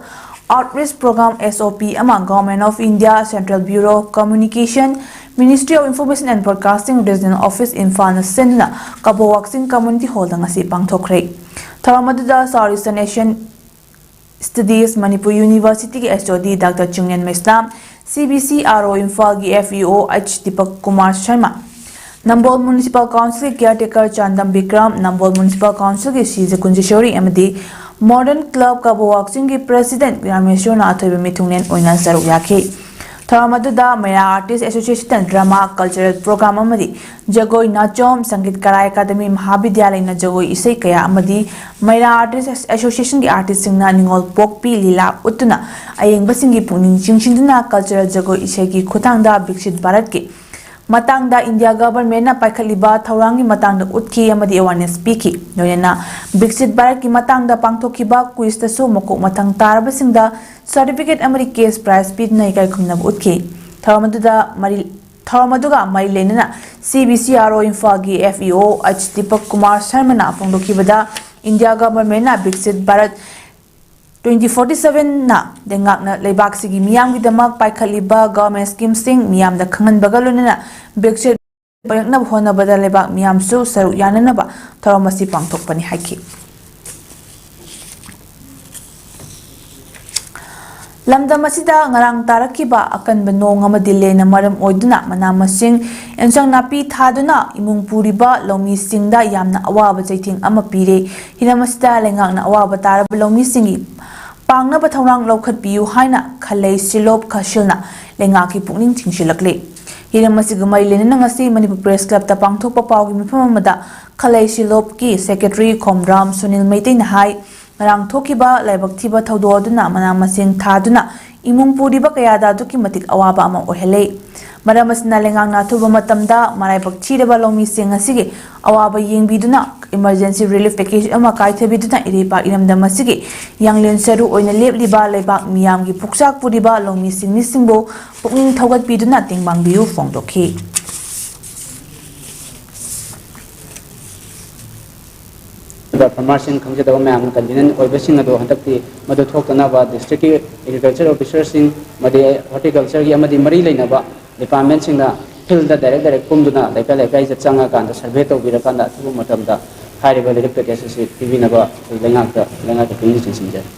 outreach program, SOP, ꯑꯃ Government of India, Central Bureau of Communication, Ministry of Information and Broadcasting, Regional Office, ꯏꯝꯐꯥꯜꯅ ꯁꯤꯟꯗꯨꯅ ꯀꯕꯣ ꯋꯥꯛꯆꯤꯡ Community Hallꯗ ꯉꯁꯤ ꯄꯥꯡꯊꯣꯛꯈ꯭ꯔꯦ꯫ ꯊꯧꯔꯝ ꯑꯗꯨꯗ South Eastern Asian Studies, Manipur Universityꯒꯤ HOD Doctor Chinglen Meislam, CBCRO ꯏꯝꯐꯥꯜꯒꯤ FEO H Deepak Kumar Sharma, ꯅꯝꯕꯣꯜ Municipal Councilꯒꯤ caretaker Chandam Bikram, ꯅꯝꯕꯣꯜ Municipal Councilꯒꯤ ꯁꯤꯖ ꯀꯨꯟꯖꯦꯁꯣꯔꯤ ꯑꯃꯗꯤ Modern Club ꯀꯕꯣ ꯋꯥꯛꯆꯤꯡꯒꯤ President ꯔꯥꯃꯦꯁꯣꯔꯅ ꯑꯊꯣꯏꯕ ꯃꯤꯊꯨꯡꯂꯦꯟ ꯑꯣꯏꯅ ꯁꯔꯨꯛ ꯌꯥꯈꯤ꯫ ꯊꯧꯔꯝ ꯑꯗꯨꯗ Meira Artist Association drama, cultural program ꯑꯃꯗꯤ ꯖꯒꯣꯏ ꯅꯥꯆꯣꯝ, ꯁꯪꯒꯤꯠ ꯀꯂꯥ ꯑꯦꯀꯥꯗꯃꯤ ꯃꯍꯥꯕꯤꯗ꯭ꯌꯥꯂꯌꯅ ꯖꯒꯣꯏ ꯏꯁꯩ ꯀꯌꯥ ꯑꯃꯗꯤ Meira Artist Associationꯒꯤ artistꯁꯤꯡꯅ ꯅꯤꯉꯣꯜ ꯄꯣꯛꯄꯤ ꯂꯤꯂꯥ ꯎꯠꯇꯨꯅ ꯑꯌꯦꯡꯕꯁꯤꯡꯒꯤ ꯄꯨꯛꯅꯤꯡ ꯆꯤꯡꯁꯤꯟꯗꯨꯅ cultural ꯖꯒꯣꯏ ꯏꯁꯩꯒꯤ ꯈꯨꯠꯊꯥꯡꯗ ꯕꯤꯛꯁꯤꯠ ꯚꯥꯔꯠꯀꯤ ꯃꯇꯥꯡꯗ India governmentꯅ ꯄꯥꯏꯈꯠꯂꯤꯕ ꯊꯧꯔꯥꯡꯒꯤ ꯃꯇꯥꯡꯗ ꯎꯠꯈꯤ ꯑꯃꯗꯤ awareness ꯄꯤꯈꯤ꯫ ꯂꯣꯏꯅꯅ ꯕꯤꯛꯁꯤꯠ ꯚꯥꯔꯠꯀꯤ ꯃꯇꯥꯡꯗ ꯄꯥꯡꯊꯣꯛꯈꯤꯕ quizꯇꯁꯨ ꯃꯀꯣꯛ ꯃꯊꯪ ꯇꯥꯔꯕꯁꯤꯡꯗ certificate ꯑꯃꯗꯤ cash prize ꯄꯤꯗꯨꯅ ꯏꯀꯥꯏ ꯈꯨꯝꯅꯕ ꯎꯠꯈꯤ꯫ ꯊꯧꯔꯝ ꯑꯗꯨꯗ ꯃꯔꯤ ꯊꯧꯔꯝ ꯑꯗꯨꯒ ꯃꯔꯤ ꯂꯩꯅꯅ CBCRO ꯏꯝꯐꯥꯜꯒꯤ FEO H Deepak Kumar Sharmaꯅ ꯐꯣꯡꯗꯣꯛꯈꯤꯕꯗ, India governmentꯅ ꯕꯤꯛꯁꯤꯠ Bharat twenty forty-sevenꯅ ꯂꯩꯉꯥꯛꯅ ꯂꯩꯕꯥꯛꯁꯤꯒꯤ ꯃꯤꯌꯥꯝꯒꯤꯗꯃꯛ ꯄꯥꯏꯈꯠꯂꯤꯕ government schemeꯁꯤꯡ ꯃꯤꯌꯥꯝꯗ ꯈꯪꯍꯟꯕꯒ ꯂꯣꯏꯅꯅ ꯕꯤꯛꯁꯤꯠ ꯑꯣꯏꯔꯛꯅꯕ ꯍꯣꯠꯅꯕꯗ ꯂꯩꯕꯥꯛ ꯃꯤꯌꯥꯝꯁꯨ ꯁꯔꯨꯛ ꯌꯥꯅꯅꯕ ꯊꯧꯔꯝ ꯑꯁꯤ ꯄꯥꯡꯊꯣꯛꯄꯅꯤ ꯍꯥꯏꯈꯤ꯫ ꯂꯝꯗꯝ ꯑꯁꯤꯗ ꯉꯔꯥꯡ ꯇꯥꯔꯛꯈꯤꯕ ꯑꯀꯟꯕ ꯅꯣꯡ ꯑꯃꯗꯤ ꯂꯦꯟꯅ ꯃꯔꯝ ꯑꯣꯏꯗꯨꯅ ꯃꯅꯥ ꯃꯁꯤꯡ, ꯑꯦꯟꯁꯥꯡ ꯅꯥꯄꯤ ꯊꯥꯗꯨꯅ ꯏꯃꯨꯡ ꯄꯨꯔꯤꯕ ꯂꯧꯃꯤꯁꯤꯡꯗ ꯌꯥꯝꯅ ꯑꯋꯥꯕ ꯆꯩꯊꯦꯡ ꯑꯃ ꯄꯤꯔꯦ꯫ ꯍꯤꯔꯝ ꯑꯁꯤꯗ ꯂꯩꯉꯥꯛꯅ ꯑꯋꯥꯕ ꯇꯥꯔꯕ ꯂꯧꯃꯤꯁꯤꯡꯒꯤ ꯄꯥꯡꯅꯕ ꯊꯧꯔꯥꯡ ꯂꯧꯈꯠꯄꯤꯌꯨ ꯍꯥꯏꯅ ꯈꯂꯩ ꯁꯤꯂꯣꯞ ꯈꯥꯁꯤꯜꯅ ꯂꯩꯉꯥꯛꯀꯤ ꯄꯨꯛꯅꯤꯡ ꯆꯤꯡꯁꯤꯜꯂꯛꯂꯤ꯫ ꯍꯤꯔꯝ ꯑꯁꯤꯒ ꯃꯔꯤ ꯂꯩꯅꯅ ꯉꯁꯤ ꯃꯅꯤꯄꯨꯔ ꯄ꯭ꯔꯦꯁ ꯀ꯭ꯂꯕꯇ ꯄꯥꯡꯊꯣꯛꯄ ꯄꯥꯎꯒꯤ ꯃꯤꯐꯝ ꯑꯃꯗ ꯈꯂꯩ ꯁꯤꯂꯣꯞꯀꯤ ꯁꯦꯀ꯭ꯔꯦꯇꯔꯤ ꯈꯣꯝꯗ꯭ꯔꯥꯝ ꯁꯨꯅꯤꯜ ꯃꯩꯇꯩꯅ ꯍꯥꯏ, ꯉꯔꯥꯡ ꯊꯣꯛꯈꯤꯕ ꯂꯥꯏꯕꯛ ꯊꯤꯕ ꯊꯧꯗꯣꯛ ꯑꯗꯨꯅ ꯃꯅꯥ ꯃꯁꯤꯡ ꯊꯥꯗꯨꯅ ꯏꯃꯨꯡ ꯄꯨꯔꯤꯕ ꯀꯌꯥꯗ ꯑꯗꯨꯛꯀꯤ ꯃꯇꯤꯛ ꯑꯋꯥꯕ ꯑꯃ ꯑꯣꯏꯍꯜꯂꯦ꯫ ꯃꯔꯝ ꯑꯁꯤꯅ ꯂꯩꯉꯥꯛꯅ ꯑꯊꯨꯕ ꯃꯇꯝꯗ ꯃꯔꯥꯏꯕꯛ ꯊꯤꯔꯕ ꯂꯧꯃꯤꯁꯤꯡ ꯑꯁꯤꯒꯤ ꯑꯋꯥꯕ ꯌꯦꯡꯕꯤꯗꯨꯅ emergency relief package ꯑꯃ ꯀꯥꯏꯊꯕꯤꯗꯨꯅ ꯏꯔꯩꯄꯥꯛ ꯏꯔꯝꯗꯝ ꯑꯁꯤꯒꯤ ꯌꯥꯡꯂꯦꯟ ꯁꯔꯨ ꯑꯣꯏꯅ ꯂꯦꯞꯂꯤꯕ ꯂꯩꯕꯥꯛ ꯃꯤꯌꯥꯝꯒꯤ ꯄꯨꯛꯆꯥꯛ ꯄꯨꯔꯤꯕ ꯂꯧꯃꯤꯁꯤꯡ ꯃꯤꯁꯤꯡꯕꯨ ꯄꯨꯛꯅꯤꯡ ꯊꯧꯒꯠꯄꯤꯗꯨꯅ ꯇꯦꯡꯕꯥꯡꯕꯤꯌꯨ ꯐꯣꯡꯗꯣꯛꯈꯤ꯫ ꯐꯥꯔꯃꯔꯁꯤꯡ ꯈꯪꯖꯗꯕ ꯃꯌꯥꯝꯅ ꯀꯟꯚꯤꯅꯦꯟ ꯑꯣꯏꯕꯁꯤꯡ ꯑꯗꯣ ꯍꯟꯗꯛꯇꯤ ꯃꯗꯨ ꯊꯣꯛꯇꯅꯕ ꯗꯤꯁꯇ꯭ꯔꯤꯛꯀꯤ ꯑꯦꯒ꯭ꯔꯤꯀꯜꯆꯔ ꯑꯣꯐꯤꯁꯔꯁꯤꯡ ꯑꯃꯗꯤ ꯍꯣꯔꯇꯤꯀꯜꯆꯔꯒꯤ ꯑꯃꯗꯤ ꯃꯔꯤ ꯂꯩꯅꯕ ꯗꯤꯄꯥꯔꯠꯃꯦꯟꯁꯤꯡꯅ ꯐꯤꯜꯗ ꯗꯥꯏꯔꯦꯛ ꯗꯥꯏꯔꯦꯛ ꯀꯨꯝꯗꯨꯅ ꯂꯩꯀꯥꯏ ꯂꯩꯀꯥꯏꯗ ꯆꯪꯉꯀꯥꯟꯗ ꯁꯔꯚꯦ ꯇꯧꯕꯤꯔꯀꯥꯟꯗ ꯑꯊꯨꯕ ꯃꯇꯝꯗ ꯍꯥꯏꯔꯤꯕ ꯔꯤꯂꯤꯐ ꯄꯦꯀꯦꯖ ꯑꯁꯤ ꯄꯤꯕꯤꯅꯕ ꯑꯩꯈꯣꯏ ꯂꯩꯉꯥꯛꯇ ꯂꯩꯉꯥꯛꯀꯤ ꯄꯨꯛꯅꯤꯡ ꯆꯤꯡꯁꯤꯟꯖꯔꯤ꯫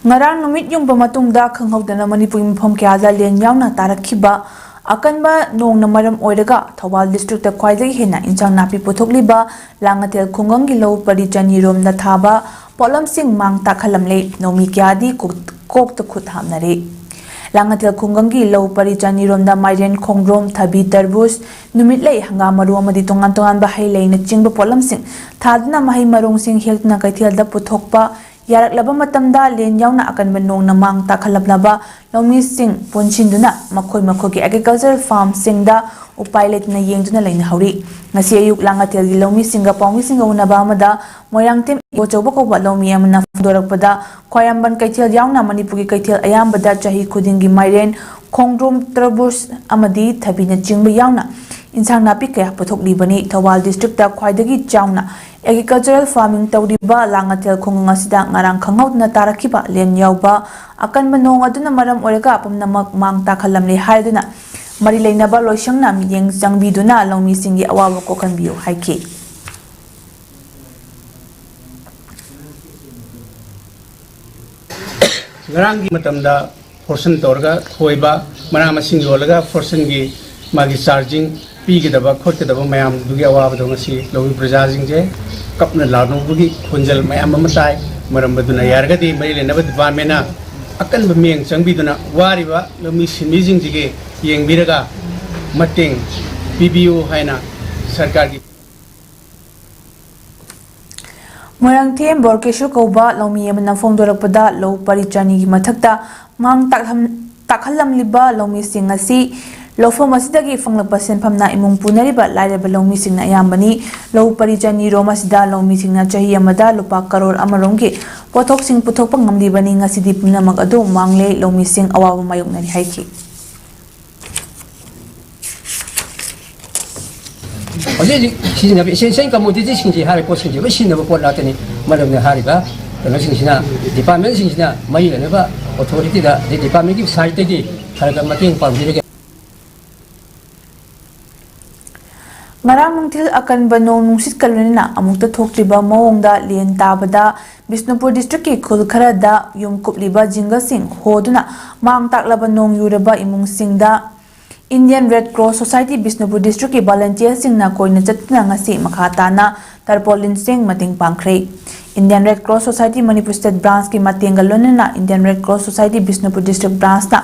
ꯉꯔꯥꯡ ꯅꯨꯃꯤꯠ ꯌꯨꯡꯕ ꯃꯇꯨꯡꯗ ꯈꯪꯍꯧꯗꯅ ꯃꯅꯤꯄꯨꯔꯒꯤ ꯃꯐꯝ ꯀꯌꯥꯗ ꯂꯦꯟ ꯌꯥꯎꯅ ꯇꯥꯔꯛꯈꯤꯕ ꯑꯀꯟꯕ ꯅꯣꯡꯅ ꯃꯔꯝ ꯑꯣꯏꯔꯒ ꯊꯧꯕꯥꯜ ꯗꯤꯁꯇ꯭ꯔꯤꯛꯇ ꯈ꯭ꯋꯥꯏꯗꯒꯤ ꯍꯦꯟꯅ ꯏꯟꯁꯥꯡ ꯅꯥꯄꯤ ꯄꯨꯊꯣꯛꯂꯤꯕ ꯂꯥꯡꯉꯊꯦꯜ ꯈꯨꯡꯒꯪꯒꯤ ꯂꯧ ꯄꯔꯤ ꯆꯅꯤꯔꯣꯝꯗ ꯊꯥꯕ ꯄꯣꯠꯂꯝꯁꯤꯡ ꯃꯥꯡ ꯇꯥꯛꯍꯜꯂꯝꯂꯦ꯫ ꯂꯧꯃꯤ ꯀꯌꯥꯗꯤ ꯀꯣꯛ-, ꯀꯣꯛꯇ ꯈꯨꯠ ꯍꯥꯞꯅꯔꯦ꯫ ꯂꯥꯡꯉꯊꯦꯜ ꯈꯨꯡꯒꯪꯒꯤ ꯂꯧ ꯄꯔꯤ ꯆꯅꯤꯔꯣꯝꯗ ꯃꯥꯏꯔꯦꯟ, ꯈꯣꯡꯗ꯭ꯔꯣꯝ, ꯊꯕꯤ, ꯇꯔꯕꯨꯖ, ꯅꯨꯃꯤꯠꯂꯩ, ꯍꯪꯒꯥꯝ ꯃꯔꯨ ꯑꯃꯗꯤ ꯇꯣꯉꯥꯟ ꯇꯣꯉꯥꯟꯕ ꯍꯩ ꯂꯩꯅꯆꯤꯡꯕ ꯄꯣꯠꯂꯝꯁꯤꯡ ꯊꯥꯗꯨꯅ ꯃꯍꯩ ꯃꯔꯣꯡꯁꯤꯡ ꯍꯦꯛꯇꯨꯅ ꯀꯩꯊꯦꯜꯗ ꯄꯨꯊꯣꯛꯄ ꯌꯥꯔꯛꯂꯕ ꯃꯇꯝꯗ ꯂꯦꯟ ꯌꯥꯎꯅ ꯑꯀꯟꯕ ꯅꯣꯡꯅ ꯃꯥꯡ ꯇꯥꯛꯍꯜꯂꯛꯂꯕ ꯂꯧꯃꯤꯁꯤꯡ ꯄꯨꯟꯁꯤꯟꯗꯨꯅ ꯃꯈꯣꯏ ꯃꯈꯣꯏꯒꯤ ꯑꯦꯒ꯭ꯔꯤꯀꯜꯆꯔꯦꯜ ꯐꯥꯔꯝꯁꯤꯡꯗ ꯎꯄꯥꯏ ꯂꯩꯇꯅ ꯌꯦꯡꯗꯨꯅ ꯂꯩꯅꯍꯧꯔꯤ꯫ ꯉꯁꯤ ꯑꯌꯨꯛ ꯂꯥꯡꯉꯊꯦꯜꯒꯤ ꯂꯧꯃꯤꯁꯤꯡꯒ ꯄꯥꯎꯃꯤꯁꯤꯡꯒ ꯎꯅꯕ ꯑꯃꯗ ꯃꯣꯏꯔꯥꯡꯊꯦꯝ ꯏꯕꯣꯆꯧꯕ ꯀꯧꯕ ꯂꯧꯃꯤ ꯑꯃꯅ ꯐꯣꯡꯗꯣꯔꯛꯄꯗ, ꯈ꯭ꯋꯥꯏꯔꯝꯕꯟ ꯀꯩꯊꯦꯜ ꯌꯥꯎꯅ ꯃꯅꯤꯄꯨꯔꯒꯤ ꯀꯩꯊꯦꯜ ꯑꯌꯥꯝꯕꯗ ꯆꯍꯤ ꯈꯨꯗꯤꯡꯒꯤ ꯃꯥꯏꯔꯦꯟ, ꯈꯣꯡꯗ꯭ꯔꯣꯝ, ꯇꯔꯕꯨꯖ ꯑꯃꯗꯤ ꯊꯕꯤꯅꯆꯤꯡꯕ ꯌꯥꯎꯅ ꯏꯟꯁꯥꯡ ꯅꯥꯄꯤ ꯀꯌꯥ ꯄꯨꯊꯣꯛꯂꯤꯕꯅꯤ꯫ ꯊꯧꯕꯥꯜ ꯗꯤꯁꯇ꯭ꯔꯤꯛꯇ ꯈ꯭ꯋꯥꯏꯗꯒꯤ ꯆꯥꯎꯅ ꯑꯦꯒ꯭ꯔꯤꯀꯜꯆꯔꯦꯜ ꯐꯥꯔꯃꯤꯡ ꯇꯧꯔꯤꯕ ꯂꯥꯡꯉꯊꯦꯜ ꯈꯨꯡꯒꯪ ꯑꯁꯤꯗ ꯉꯔꯥꯡ ꯈꯪꯍꯧꯗꯅ ꯇꯥꯔꯛꯈꯤꯕ ꯂꯦꯟ ꯌꯥꯎꯕ ꯑꯀꯟꯕ ꯅꯣꯡ ꯑꯗꯨꯅ ꯃꯔꯝ ꯑꯣꯏꯔꯒ ꯄꯨꯝꯅꯃꯛ ꯃꯥꯡ ꯇꯥꯛꯍꯜꯂꯝꯂꯦ ꯍꯥꯏꯗꯨꯅ ꯃꯔꯤ ꯂꯩꯅꯕ ꯂꯣꯏꯁꯪꯅ ꯃꯤꯠꯌꯦꯡ ꯆꯪꯕꯤꯗꯨꯅ ꯂꯧꯃꯤꯁꯤꯡꯒꯤ ꯑꯋꯥꯕ ꯀꯣꯛꯍꯟꯕꯤꯌꯨ ꯍꯥꯏꯈꯤ꯫ ꯉꯔꯥꯡꯒꯤ ꯃꯇꯝꯗ ꯐꯣꯔꯁꯟ ꯇꯧꯔꯒ ꯈꯣꯏꯕ, ꯃꯅꯥ ꯃꯁꯤꯡ ꯌꯣꯜꯂꯒ ꯐꯣꯔꯁꯟꯒꯤ ꯃꯥꯒꯤ ꯆꯥꯔꯖꯤꯡ ꯄꯤꯒꯗꯕ ꯈꯣꯠꯀꯗꯕ ꯃꯌꯥꯝꯗꯨꯒꯤ ꯑꯋꯥꯕꯗꯣ ꯉꯁꯤ ꯂꯧꯃꯤ ꯄ꯭ꯔꯖꯥꯁꯤꯡꯁꯦ ꯀꯞꯅ ꯂꯥꯎꯅꯕꯒꯤ ꯈꯣꯟꯖꯦꯜ ꯃꯌꯥꯝ ꯑꯃ ꯇꯥꯏ꯫ ꯃꯔꯝ ꯑꯗꯨꯅ ꯌꯥꯔꯒꯗꯤ ꯃꯔꯤ ꯂꯩꯅꯕ ꯗꯤꯄꯥꯔꯠꯃꯦꯟꯅ ꯑꯀꯟꯕ ꯃꯤꯠꯌꯦꯡ ꯆꯪꯕꯤꯗꯨꯅ ꯋꯥꯔꯤꯕ ꯂꯧꯃꯤ ꯁꯤꯟꯃꯤꯁꯤꯡꯁꯤꯒꯤ ꯌꯦꯡꯕꯤꯔꯒ ꯃꯇꯦꯡ ꯄꯤꯕꯤꯌꯨ ꯍꯥꯏꯅ ꯁꯔꯀꯥꯔꯒꯤ ꯃꯣꯏꯔꯥꯡꯊꯦꯝ ꯕꯣꯔꯀꯦꯁꯣꯔ ꯀꯧꯕ ꯂꯧꯃꯤ ꯑꯃꯅ ꯐꯣꯡꯗꯣꯔꯛꯄꯗ ꯂꯧ ꯄꯔꯤ ꯆꯅꯤꯒꯤ ꯃꯊꯛꯇ ꯃꯥꯡ ꯇꯥꯛꯍꯟ-, ꯇꯥꯛꯍꯜꯂꯝꯂꯤꯕ ꯂꯧꯃꯤꯁꯤꯡ ꯑꯁꯤ ꯂꯧꯐꯝ ꯑꯁꯤꯗꯒꯤ ꯐꯪꯂꯛꯄ ꯁꯦꯟꯐꯝꯅ ꯏꯃꯨꯡ ꯄꯨꯅꯔꯤꯕ ꯂꯥꯏꯔꯕ ꯂꯧꯃꯤꯁꯤꯡꯅ ꯑꯌꯥꯝꯕꯅꯤ꯫ ꯂꯧ ꯄꯔꯤ ꯆꯅꯤ ꯔꯣꯝ ꯑꯁꯤꯗ ꯂꯧꯃꯤꯁꯤꯡꯅ ꯆꯍꯤ ꯑꯃꯗ ꯂꯨꯄꯥ ꯀꯔꯣꯔ ꯑꯃꯔꯣꯝꯒꯤ ꯄꯣꯠꯊꯣꯛꯁꯤꯡ ꯄꯨꯊꯣꯛꯄ ꯉꯝꯂꯤꯕꯅꯤ꯫ ꯉꯁꯤꯗꯤ ꯄꯨꯝꯅꯃꯛ ꯑꯗꯨ ꯃꯥꯡꯂꯦ, ꯂꯧꯃꯤꯁꯤꯡ ꯑꯋꯥꯕ ꯃꯥꯌꯣꯛꯅꯔꯤ ꯍꯥꯏꯈꯤ꯫ ꯍꯧꯖꯤꯛ ꯍꯧꯖꯤꯛ ꯁꯤꯖꯤꯟꯅꯕ essential commoditiesꯁꯤꯡꯁꯤ ꯍꯥꯏꯔꯤꯕ ꯄꯣꯠꯁꯤꯡꯁꯤ ꯂꯣꯏ ꯁꯤꯖꯤꯟꯅꯕ ꯄꯣꯠ ꯉꯥꯛꯇꯅꯤ꯫ ꯃꯔꯝꯗꯤ ꯍꯥꯏꯔꯤꯕ ꯀꯩꯅꯣꯁꯤꯡꯁꯤꯅ, departmentꯁꯤꯡꯁꯤꯅ ꯃꯔꯤ ꯂꯩꯅꯕ authorityꯗ, ꯑꯗꯩ departmentꯀꯤ sideꯇꯒꯤ ꯈꯔ ꯈꯔ ꯃꯇꯦꯡ ꯄꯥꯡꯕꯤꯔꯒ꯫ ꯉꯔꯥꯡ ꯅꯨꯡꯊꯤꯜ ꯑꯀꯟꯕ ꯅꯣꯡ ꯅꯨꯡꯁꯤꯠꯀ ꯂꯣꯏꯅꯅ ꯑꯃꯨꯛꯇ ꯊꯣꯛꯇ꯭ꯔꯤꯕ ꯃꯑꯣꯡꯗ ꯂꯦꯟ ꯇꯥꯕꯗ ꯕꯤꯁꯅꯨꯄꯨꯔ districtꯀꯤ ꯈꯨꯜ ꯈꯔꯗ ꯌꯨꯝ ꯀꯨꯞꯂꯤꯕ ꯖꯤꯡꯒꯁꯤꯡ ꯍꯣꯗꯨꯅ ꯃꯥꯡ ꯇꯥꯛꯂꯕ ꯅꯣꯡ ꯌꯨꯔꯕ ꯏꯃꯨꯡꯁꯤꯡꯗ Indian Red Cross Society Bishnupur districtꯀꯤ volunteerꯁꯤꯡꯅ ꯀꯣꯏꯅ ꯆꯠꯇꯨꯅ ꯉꯁꯤ ꯃꯈꯥ ꯇꯥꯅ tarpaulin ꯁꯤꯡ ꯃꯇꯦꯡ ꯄꯥꯡꯈ꯭ꯔꯦ꯫ Indian Red Cross Society Manipur State branchꯀꯤ ꯃꯇꯦꯡꯒ ꯂꯣꯏꯅꯅ Indian Red Cross Society Bishnupur district branchꯅ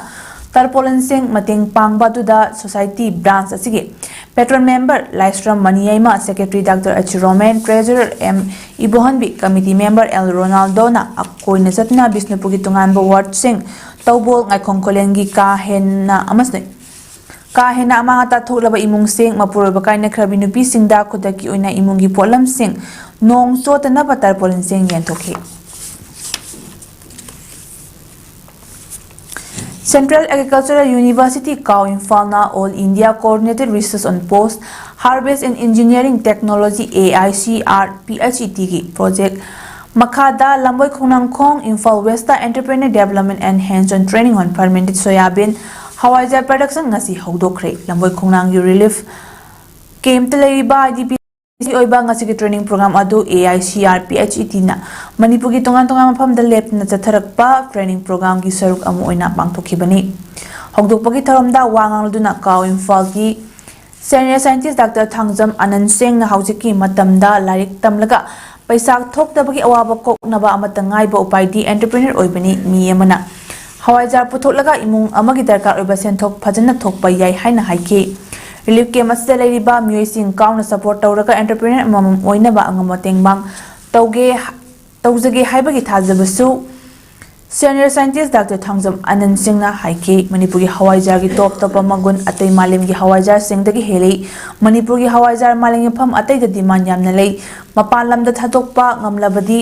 tarpaulin ꯁꯤꯡ ꯃꯇꯦꯡ ꯄꯥꯡꯕ ꯑꯗꯨꯗ society branch ꯑꯁꯤꯒꯤ patron member ꯂꯥꯏꯁ꯭ꯔꯝ ꯃꯅꯤꯌꯩꯃ, secretary Doctor H Roman, treasurer M Ibohanbi, committee member L ꯔꯣꯅꯥꯜꯗꯣꯅ ꯀꯣꯏꯅ ꯆꯠꯇꯨꯅ ꯕꯤꯁꯅꯨꯄꯨꯔꯒꯤ ꯇꯣꯉꯥꯟꯕ wardꯁꯤꯡ ꯇꯧꯕꯣꯜ, ꯉꯥꯏꯈꯣꯡ ꯈꯨꯂꯦꯟꯒꯤ ꯀꯥ ꯍꯦꯟꯅ ꯑꯃꯁꯨꯡ ꯀꯥ ꯍꯦꯟꯅ ꯑꯃꯥꯡ ꯑꯇꯥ ꯊꯣꯛꯂꯕ ꯏꯃꯨꯡꯁꯤꯡ, ꯃꯄꯨꯔꯣꯏꯕ ꯀꯥꯏꯅꯈ꯭ꯔꯕꯤ ꯅꯨꯄꯤꯁꯤꯡꯗ ꯈꯨꯗꯛꯀꯤ ꯑꯣꯏꯅ ꯏꯃꯨꯡꯒꯤ ꯄꯣꯠꯂꯝꯁꯤꯡ ꯅꯣꯡ ꯆꯣꯠꯇꯅꯕ tarpaulin ꯁꯤꯡ ꯌꯦꯟꯊꯣꯛꯈꯤ꯫ Central Agricultural University ꯀꯥꯎ ꯏꯝꯐꯥꯜꯅ All India Coordinated Research on Post Harvest and Engineering Technology, A I C R P H E T ꯒꯤ project ꯃꯈꯥꯗ ꯂꯝꯕꯣꯏ ꯈꯣꯡꯅꯥꯡꯈꯣꯡ, Imphal Westꯇ Entrepreneur Development and Hands-on Training on Fermented Soya Bean hawaijar production ꯉꯁꯤ ꯍꯧꯗꯣꯛꯈ꯭ꯔꯦ꯫ ꯂꯝꯕꯣꯏ ꯈꯣꯡꯅꯥꯡꯒꯤ relief campꯇ ꯂꯩꯔꯤꯕ I D P ꯑꯣꯏꯕ ꯉꯁꯤꯒꯤ training program ꯑꯗꯨ A I C R P H E T ꯅ ꯃꯅꯤꯄꯨꯔꯒꯤ ꯇꯣꯉꯥꯟ ꯇꯣꯉꯥꯟꯕ ꯃꯐꯝꯗ ꯂꯦꯞꯇꯅ ꯆꯠꯊꯔꯛꯄ training program ꯒꯤ ꯁꯔꯨꯛ ꯑꯃ ꯑꯣꯏꯅ ꯄꯥꯡꯊꯣꯛꯈꯤꯕꯅꯤ꯫ ꯍꯧꯗꯣꯛꯄꯒꯤ ꯊꯧꯔꯝꯗ ꯋꯥ ꯉꯥꯡꯂꯗꯨꯅ ꯀꯥꯎ ꯏꯝꯐꯥꯜꯒꯤ senior scientist Doctor ꯊꯥꯡꯖꯝ ꯑꯅꯟ ꯁꯦꯡꯅ ꯍꯧꯖꯤꯛꯀꯤ ꯃꯇꯝꯗ ꯂꯥꯏꯔꯤꯛ ꯇꯝꯂꯒ ꯄꯩꯁꯥ ꯊꯣꯛꯇꯕꯒꯤ ꯑꯋꯥꯕ ꯀꯣꯛꯅꯕ ꯑꯃꯠꯇ ꯉꯥꯏꯕ ꯎꯄꯥꯏꯗꯤ entrepreneur ꯑꯣꯏꯕꯅꯤ꯫ ꯃꯤ ꯑꯃꯅ ꯍꯋꯥꯏꯖꯥꯔ ꯄꯨꯊꯣꯛꯂꯒ ꯏꯃꯨꯡ ꯑꯃꯒꯤ ꯗꯔꯀꯥꯔ ꯑꯣꯏꯕ ꯁꯦꯟꯊꯣꯛ ꯐꯖꯅ ꯊꯣꯛꯄ ꯌꯥꯏ ꯍꯥꯏꯅ ꯍꯥꯏꯈꯤ꯫ Relief camp ꯑꯁꯤꯗ ꯂꯩꯔꯤꯕ ꯃꯤꯑꯣꯏꯁꯤꯡ ꯀꯥꯎꯅ support ꯇꯧꯔꯒ entrepreneur ꯑꯃꯃꯝ ꯑꯣꯏꯅꯕ ꯑꯉꯝ ꯃꯇꯦꯡ ꯃꯥꯡ ꯇꯧꯒꯦ, ꯇꯧꯖꯒꯦ ꯍꯥꯏꯕꯒꯤ ꯊꯥꯖꯕꯁꯨ senior scientist Doctor ꯊꯥꯡꯖꯝ ꯑꯅꯟ ꯁꯤꯡꯅ ꯍꯥꯏꯈꯤ꯫ ꯃꯅꯤꯄꯨꯔꯒꯤ ꯍꯋꯥꯏꯖꯥꯔꯒꯤ ꯇꯣꯞ ꯇꯣꯞꯄ ꯃꯒꯨꯟ ꯑꯇꯩ ꯃꯥꯂꯦꯝꯒꯤ ꯍꯋꯥꯏꯖꯥꯔꯁꯤꯡꯗꯒꯤ ꯍꯦꯜꯂꯤ꯫ ꯃꯅꯤꯄꯨꯔꯒꯤ ꯍꯋꯥꯏꯖꯥꯔ ꯃꯥꯂꯦꯝꯒꯤ ꯃꯐꯝ ꯑꯇꯩꯗ demand ꯌꯥꯝꯅ ꯂꯩ꯫ ꯃꯄꯥꯟ ꯂꯝꯗ ꯊꯥꯗꯣꯛꯄ ꯉꯝꯂꯕꯗꯤ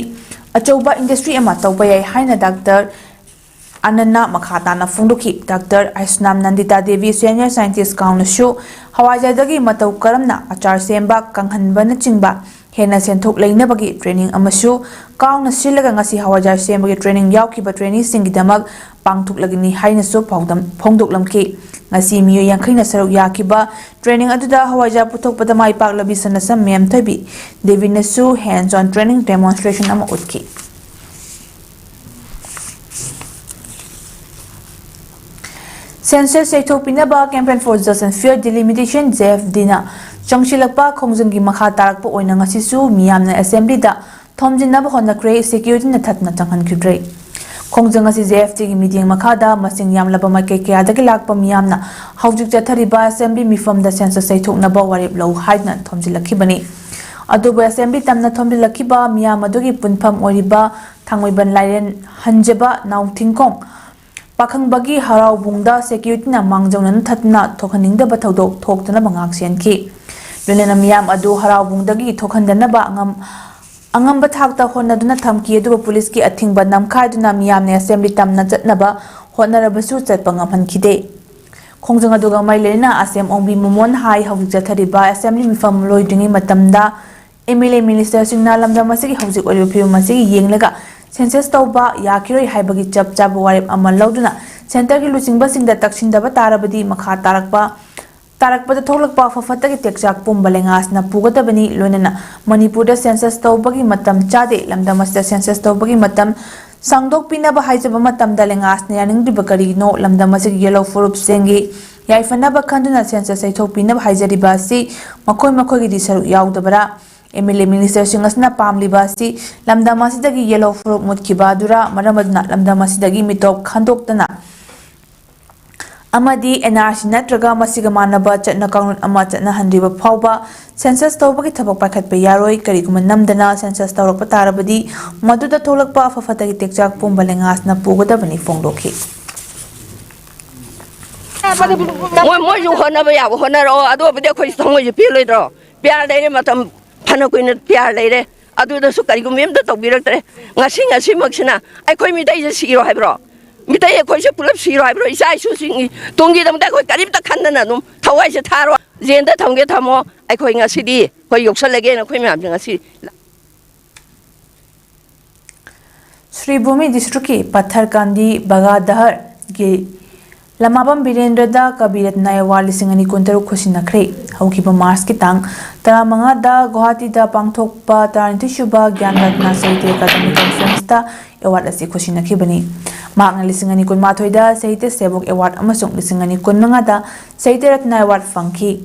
ꯑꯆꯧꯕ industry ꯑꯃ ꯇꯧꯕ ꯌꯥꯏ ꯍꯥꯏꯅ Doctor ꯑꯅꯟꯅ ꯃꯈꯥ ꯇꯥꯅ ꯐꯣꯡꯗꯣꯛꯈꯤ꯫ Doctor ꯑꯥꯏꯁꯅꯥꯝ ꯅꯟꯗꯤꯇꯥ ꯗꯦꯕꯤ, senior scientist ꯀꯥꯎꯅꯁꯨ ꯍꯋꯥꯏꯖꯥꯔꯗꯒꯤ ꯃꯇꯧ ꯀꯔꯝꯅ ꯑꯆꯥꯔ ꯁꯦꯝꯕ, ꯀꯪꯍꯟꯕꯅꯆꯤꯡꯕ ꯍꯦꯟꯅ ꯁꯦꯟꯊꯣꯛ ꯂꯩꯅꯕꯒꯤ training ꯑꯃꯁꯨ ꯀꯥꯎꯅ ꯁꯤꯜꯂꯒ ꯉꯁꯤ ꯍꯋꯥꯏꯖꯥꯔ ꯁꯦꯝꯕꯒꯤ training ꯌꯥꯎꯈꯤꯕ traineeꯁꯤꯡꯒꯤꯗꯃꯛ ꯄꯥꯡꯊꯣꯛꯂꯒꯅꯤ ꯍꯥꯏꯅꯁꯨ ꯄꯥꯎꯗꯝ ꯐꯣꯡꯗꯣꯛꯂꯝꯈꯤ꯫ ꯉꯁꯤ ꯃꯤꯑꯣꯏ ꯌꯥꯡꯈꯩꯅ ꯁꯔꯨꯛ ꯌꯥꯈꯤꯕ training ꯑꯗꯨꯗ ꯍꯋꯥꯏꯖꯥꯔ ꯄꯨꯊꯣꯛꯄꯗ ꯃꯥꯏ ꯄꯥꯛꯂꯕꯤ ꯁꯅꯁꯝ ꯃꯦꯝꯊꯣꯏꯕꯤ ꯗꯦꯕꯤꯅꯁꯨ hands on training demonstration ꯑꯃ ꯎꯠꯈꯤ꯫ Census ꯌꯩꯊꯣꯛꯄꯤꯅꯕ Campaign for Just and Fair Delimitation, J F D ꯅ ꯆꯪꯁꯤꯜꯂꯛꯄ ꯈꯣꯡꯖꯪꯒꯤ ꯃꯈꯥ ꯇꯥꯔꯛꯄ ꯑꯣꯏꯅ ꯉꯁꯤꯁꯨ ꯃꯤꯌꯥꯝꯅ assembly ꯗ ꯊꯣꯝꯖꯤꯟꯅꯕ ꯍꯣꯠꯅꯈ꯭ꯔꯦ꯫ Security ꯅ ꯊꯠꯅ ꯆꯪꯍꯟꯈꯤꯗ꯭ꯔꯦ꯫ ꯈꯣꯡꯖꯪ ꯑꯁꯤ J F D ꯒꯤ ꯃꯤꯠꯌꯦꯡ ꯃꯈꯥꯗ ꯃꯁꯤꯡ ꯌꯥꯝꯂꯕ ꯃꯥꯏꯀꯩ ꯀꯌꯥꯗꯒꯤ ꯂꯥꯛꯄ ꯃꯤꯌꯥꯝꯅ ꯍꯧꯖꯤꯛ ꯆꯠꯊꯔꯤꯕ assembly ꯃꯤꯐꯝꯗ census ꯌꯩꯊꯣꯛꯅꯕ ꯋꯥꯔꯦꯞ ꯂꯧ ꯍꯥꯏꯗꯨꯅ ꯊꯣꯝꯖꯤꯜꯂꯛꯈꯤꯕꯅꯤ꯫ ꯑꯗꯨꯕꯨ assembly ꯇꯝꯅ ꯊꯣꯝꯖꯤꯜꯂꯛꯈꯤꯕ ꯃꯤꯌꯥꯝ ꯑꯗꯨꯒꯤ ꯄꯨꯟꯐꯝ ꯑꯣꯏꯔꯤꯕ ꯊꯥꯡꯃꯩꯕꯟ ꯂꯥꯏꯔꯦꯟ ꯍꯟꯖꯕ ꯅꯥꯎꯊꯤꯡꯈꯣꯡ ꯄꯥꯈꯪꯕꯒꯤ ꯍꯔꯥꯎꯕꯨꯡꯗ security ꯅ ꯃꯥꯡꯖꯧꯅꯅ ꯊꯠꯇꯨꯅ ꯊꯣꯛꯍꯟꯅꯤꯡꯗꯕ ꯊꯧꯗꯣꯛ ꯊꯣꯛꯇꯅꯕ ꯉꯥꯛ ꯁꯦꯟꯈꯤ꯫ ꯂꯣꯏꯅꯅ ꯃꯤꯌꯥꯝ ꯑꯗꯨ ꯍꯔꯥꯎꯕꯨꯡꯗꯒꯤ ꯊꯣꯛꯍꯟꯗꯅꯕ ꯑꯉꯝ-, ꯑꯉꯝꯕ ꯊꯥꯛꯇ ꯍꯣꯠꯅꯗꯨꯅ ꯊꯝꯈꯤ, ꯑꯗꯨꯕꯨ ꯄꯨꯂꯤꯁꯀꯤ ꯑꯊꯤꯡꯕ ꯅꯝꯈꯥꯏꯗꯨꯅ ꯃꯤꯌꯥꯝꯅ assembly ꯇꯝꯅ ꯆꯠꯅꯕ ꯍꯣꯠꯅꯔꯕꯁꯨ ꯆꯠꯄ ꯉꯝꯍꯟꯈꯤꯗꯦ꯫ ꯈꯣꯡꯖꯪ ꯑꯗꯨꯒ ꯃꯔꯤ ꯂꯩꯅꯅ ꯑꯁꯦꯝ ꯑꯣꯡꯕꯤ ꯃꯣꯃꯣꯟ ꯍꯥꯏ ꯍꯧꯖꯤꯛ ꯆꯠꯊꯔꯤꯕ assembly ꯃꯤꯐꯝ ꯂꯣꯏꯗ꯭ꯔꯤꯉꯩ ꯃꯇꯝꯗ M L A minister ꯁꯤꯡꯅ ꯂꯝꯗꯝ ꯑꯁꯤꯒꯤ ꯍꯧꯖꯤꯛ ꯑꯣꯏꯔꯤꯕ ꯐꯤꯕꯝ ꯑꯁꯤ ꯌꯦꯡꯂꯒ census ꯇꯧꯕ ꯌꯥꯈꯤꯔꯣꯏ ꯍꯥꯏꯕꯒꯤ ꯆꯞ ꯆꯥꯕ ꯋꯥꯔꯦꯞ ꯑꯃ ꯂꯧꯗꯨꯅ centre ꯒꯤ ꯂꯨꯆꯤꯡꯕꯁꯤꯡꯗ ꯇꯛꯁꯤꯟꯗꯕ ꯇꯥꯔꯕꯗꯤ ꯃꯈꯥ ꯇꯥꯔꯛꯄ ꯇꯥꯔꯛꯄꯗ ꯊꯣꯛꯂꯛꯄ ꯑꯐ ꯐꯠꯇꯒꯤ ꯇꯦꯛꯆꯥꯛ ꯄꯨꯝꯕ ꯂꯩꯉꯥꯛꯁꯤꯅ ꯄꯨꯒꯗꯕꯅꯤ꯫ ꯂꯣꯏꯅꯅ ꯃꯅꯤꯄꯨꯔꯗ census ꯇꯧꯕꯒꯤ ꯃꯇꯝ ꯆꯥꯗꯦ꯫ ꯂꯝꯗꯝ ꯑꯁꯤꯗ census ꯇꯧꯕꯒꯤ ꯃꯇꯝ ꯁꯥꯡꯗꯣꯛꯄꯤꯅꯕ ꯍꯥꯏꯖꯕ ꯃꯇꯝꯗ ꯂꯩꯉꯥꯛꯁꯤꯅ ꯌꯥꯅꯤꯡꯗ꯭ꯔꯤꯕ ꯀꯔꯤꯒꯤꯅꯣ? ꯂꯝꯗꯝ ꯑꯁꯤꯒꯤ ꯌꯦꯜꯍꯧ ꯐꯨꯔꯨꯞꯁꯤꯡꯒꯤ ꯌꯥꯏꯐꯅꯕ ꯈꯟꯗꯨꯅ census ꯌꯩꯊꯣꯛꯄꯤꯅꯕ ꯍꯥꯏꯖꯔꯤꯕ ꯑꯁꯤ ꯃꯈꯣꯏ ꯃꯈꯣꯏꯒꯤꯗꯤ ꯁꯔꯨꯛ ꯌꯥꯎꯗꯕꯔꯥ? MLA ministerꯁꯤꯡ ꯑꯁꯤꯅ ꯄꯥꯝꯂꯤꯕ ꯑꯁꯤ ꯂꯝꯗꯝ ꯑꯁꯤꯗꯒꯤ ꯌꯦꯜꯍꯧ ꯐꯨꯔꯨꯞ ꯃꯨꯠꯈꯤꯕ ꯑꯗꯨꯔꯥ? ꯃꯔꯝ ꯑꯗꯨꯅ ꯂꯝꯗꯝ ꯑꯁꯤꯗꯒꯤ ꯃꯤꯇꯣꯞ ꯈꯟꯗꯣꯛꯇꯅ ꯑꯃꯗꯤ NRC ꯅꯠꯇ꯭ꯔꯒ ꯃꯁꯤꯒ ꯃꯥꯟꯅꯕ ꯆꯠꯅ ꯀꯥꯡꯂꯣꯟ ꯑꯃ ꯆꯠꯅꯍꯟꯗ꯭ꯔꯤꯕ ꯐꯥꯎꯕ census ꯇꯧꯕꯒꯤ ꯊꯕꯛ ꯄꯥꯏꯈꯠꯄ ꯌꯥꯔꯣꯏ꯫ ꯀꯔꯤꯒꯨꯝꯕ ꯅꯝꯗꯅ census ꯇꯧꯔꯛꯄ ꯇꯥꯔꯕꯗꯤ ꯃꯗꯨꯗ ꯊꯣꯛꯂꯛꯄ ꯑꯐ ꯐꯠꯇꯒꯤ ꯇꯦꯛꯆꯥꯛ ꯄꯨꯝꯕ ꯂꯩꯉꯥꯛꯁꯤꯅ ꯄꯨꯒꯗꯕꯅꯤ ꯐꯣꯡꯗꯣꯛꯈꯤ꯫ ꯃꯣꯏ ꯃꯣꯏꯁꯨ ꯍꯣꯠꯅꯕ ꯌꯥꯕ ꯍꯣꯠꯅꯔꯛꯑꯣ꯫ ꯑꯗꯨ ꯑꯣꯏꯕꯨꯗꯤ ꯑꯩꯈꯣꯏꯁꯨ ꯊꯃꯣꯏꯁꯦ ꯄꯦꯜꯂꯣꯏꯗ꯭ꯔꯣ? ꯄꯤꯌꯥꯔ ꯂꯩꯔꯦ, ꯃꯇꯝ ꯐꯅ ꯀꯨꯏꯅ ꯄꯤꯌꯥꯔ ꯂꯩꯔꯦ꯫ ꯑꯗꯨꯗꯁꯨ ꯀꯔꯤꯒꯨꯝꯕ ꯑꯝꯇ ꯇꯧꯕꯤꯔꯛꯇ꯭ꯔꯦ꯫ ꯉꯁꯤ ꯉꯁꯤꯃꯛꯁꯤꯅ ꯑꯩꯈꯣꯏ ꯃꯤꯇꯩꯁꯦ ꯁꯤꯔꯣ ꯍꯥꯏꯕ꯭ꯔꯣ? ꯃꯤꯇꯩ ꯑꯩꯈꯣꯏꯁꯦ ꯄꯨꯂꯞ ꯁꯤꯔꯣ ꯍꯥꯏꯕ꯭ꯔꯣ? ꯏꯆꯥ ꯏꯁꯨꯁꯤꯡꯒꯤ ꯇꯨꯡꯒꯤꯗꯃꯛꯇ ꯑꯩꯈꯣꯏ ꯀꯔꯤꯝꯇ ꯈꯟꯗꯅ ꯑꯗꯨꯝ ꯊꯋꯥꯏꯁꯦ ꯊꯥꯔꯣ, ꯖꯦꯟꯗ ꯊꯝꯒꯦ ꯊꯝꯃꯣ꯫ ꯑꯩꯈꯣꯏ ꯉꯁꯤꯗꯤ ꯑꯩꯈꯣꯏ ꯌꯣꯛꯁꯜꯂꯒꯦꯅ ꯑꯩꯈꯣꯏ ꯃꯌꯥꯝꯁꯦ ꯉꯁꯤ ꯁ꯭ꯔꯤꯚꯨꯃꯤ districtꯀꯤ ꯄꯊꯔꯀꯥꯟꯗꯤ ꯕꯒꯥꯗꯍꯔꯒꯤ ꯂꯃꯥꯕꯝ ꯕꯤꯔꯦꯟꯗ꯭ꯔꯗ ꯀꯕꯤ ꯔꯠꯅ award ꯂꯤꯁꯤꯡ ꯑꯅꯤ ꯀꯨꯟꯇꯔꯨꯛ ꯈꯨꯠꯁꯤꯟꯅꯈ꯭ꯔꯦ꯫ ꯍꯧꯈꯤꯕ ꯃꯥꯔꯆꯀꯤ ꯇꯥꯡ ꯇꯔꯥꯃꯉꯥꯗ ꯒꯨꯋꯥꯍꯥꯇꯤꯗ ꯄꯥꯡꯊꯣꯛꯄ ꯇꯔꯥꯅꯤꯊꯣꯏꯁꯨꯕ ꯒ꯭ꯌꯥꯟ ꯔꯠꯅ ꯁꯥꯍꯤꯇ꯭ꯌ ꯑꯀꯥꯗꯃꯤ conferenceꯇ award ꯑꯁꯤ ꯈꯨꯠꯁꯤꯟꯅꯈꯤꯕꯅꯤ꯫ ꯃꯍꯥꯛꯅ ꯂꯤꯁꯤꯡ ꯑꯅꯤ ꯀꯨꯟꯃꯥꯊꯣꯏꯗ ꯁꯥꯍꯤꯇ꯭ꯌ ꯁꯦꯕꯣꯛ award ꯑꯃꯁꯨꯡ ꯂꯤꯁꯤꯡ ꯑꯅꯤ ꯀꯨꯟꯃꯉꯥꯗ ꯁꯥꯍꯤꯇ꯭ꯌ ꯔꯠꯅ award ꯐꯪꯈꯤ꯫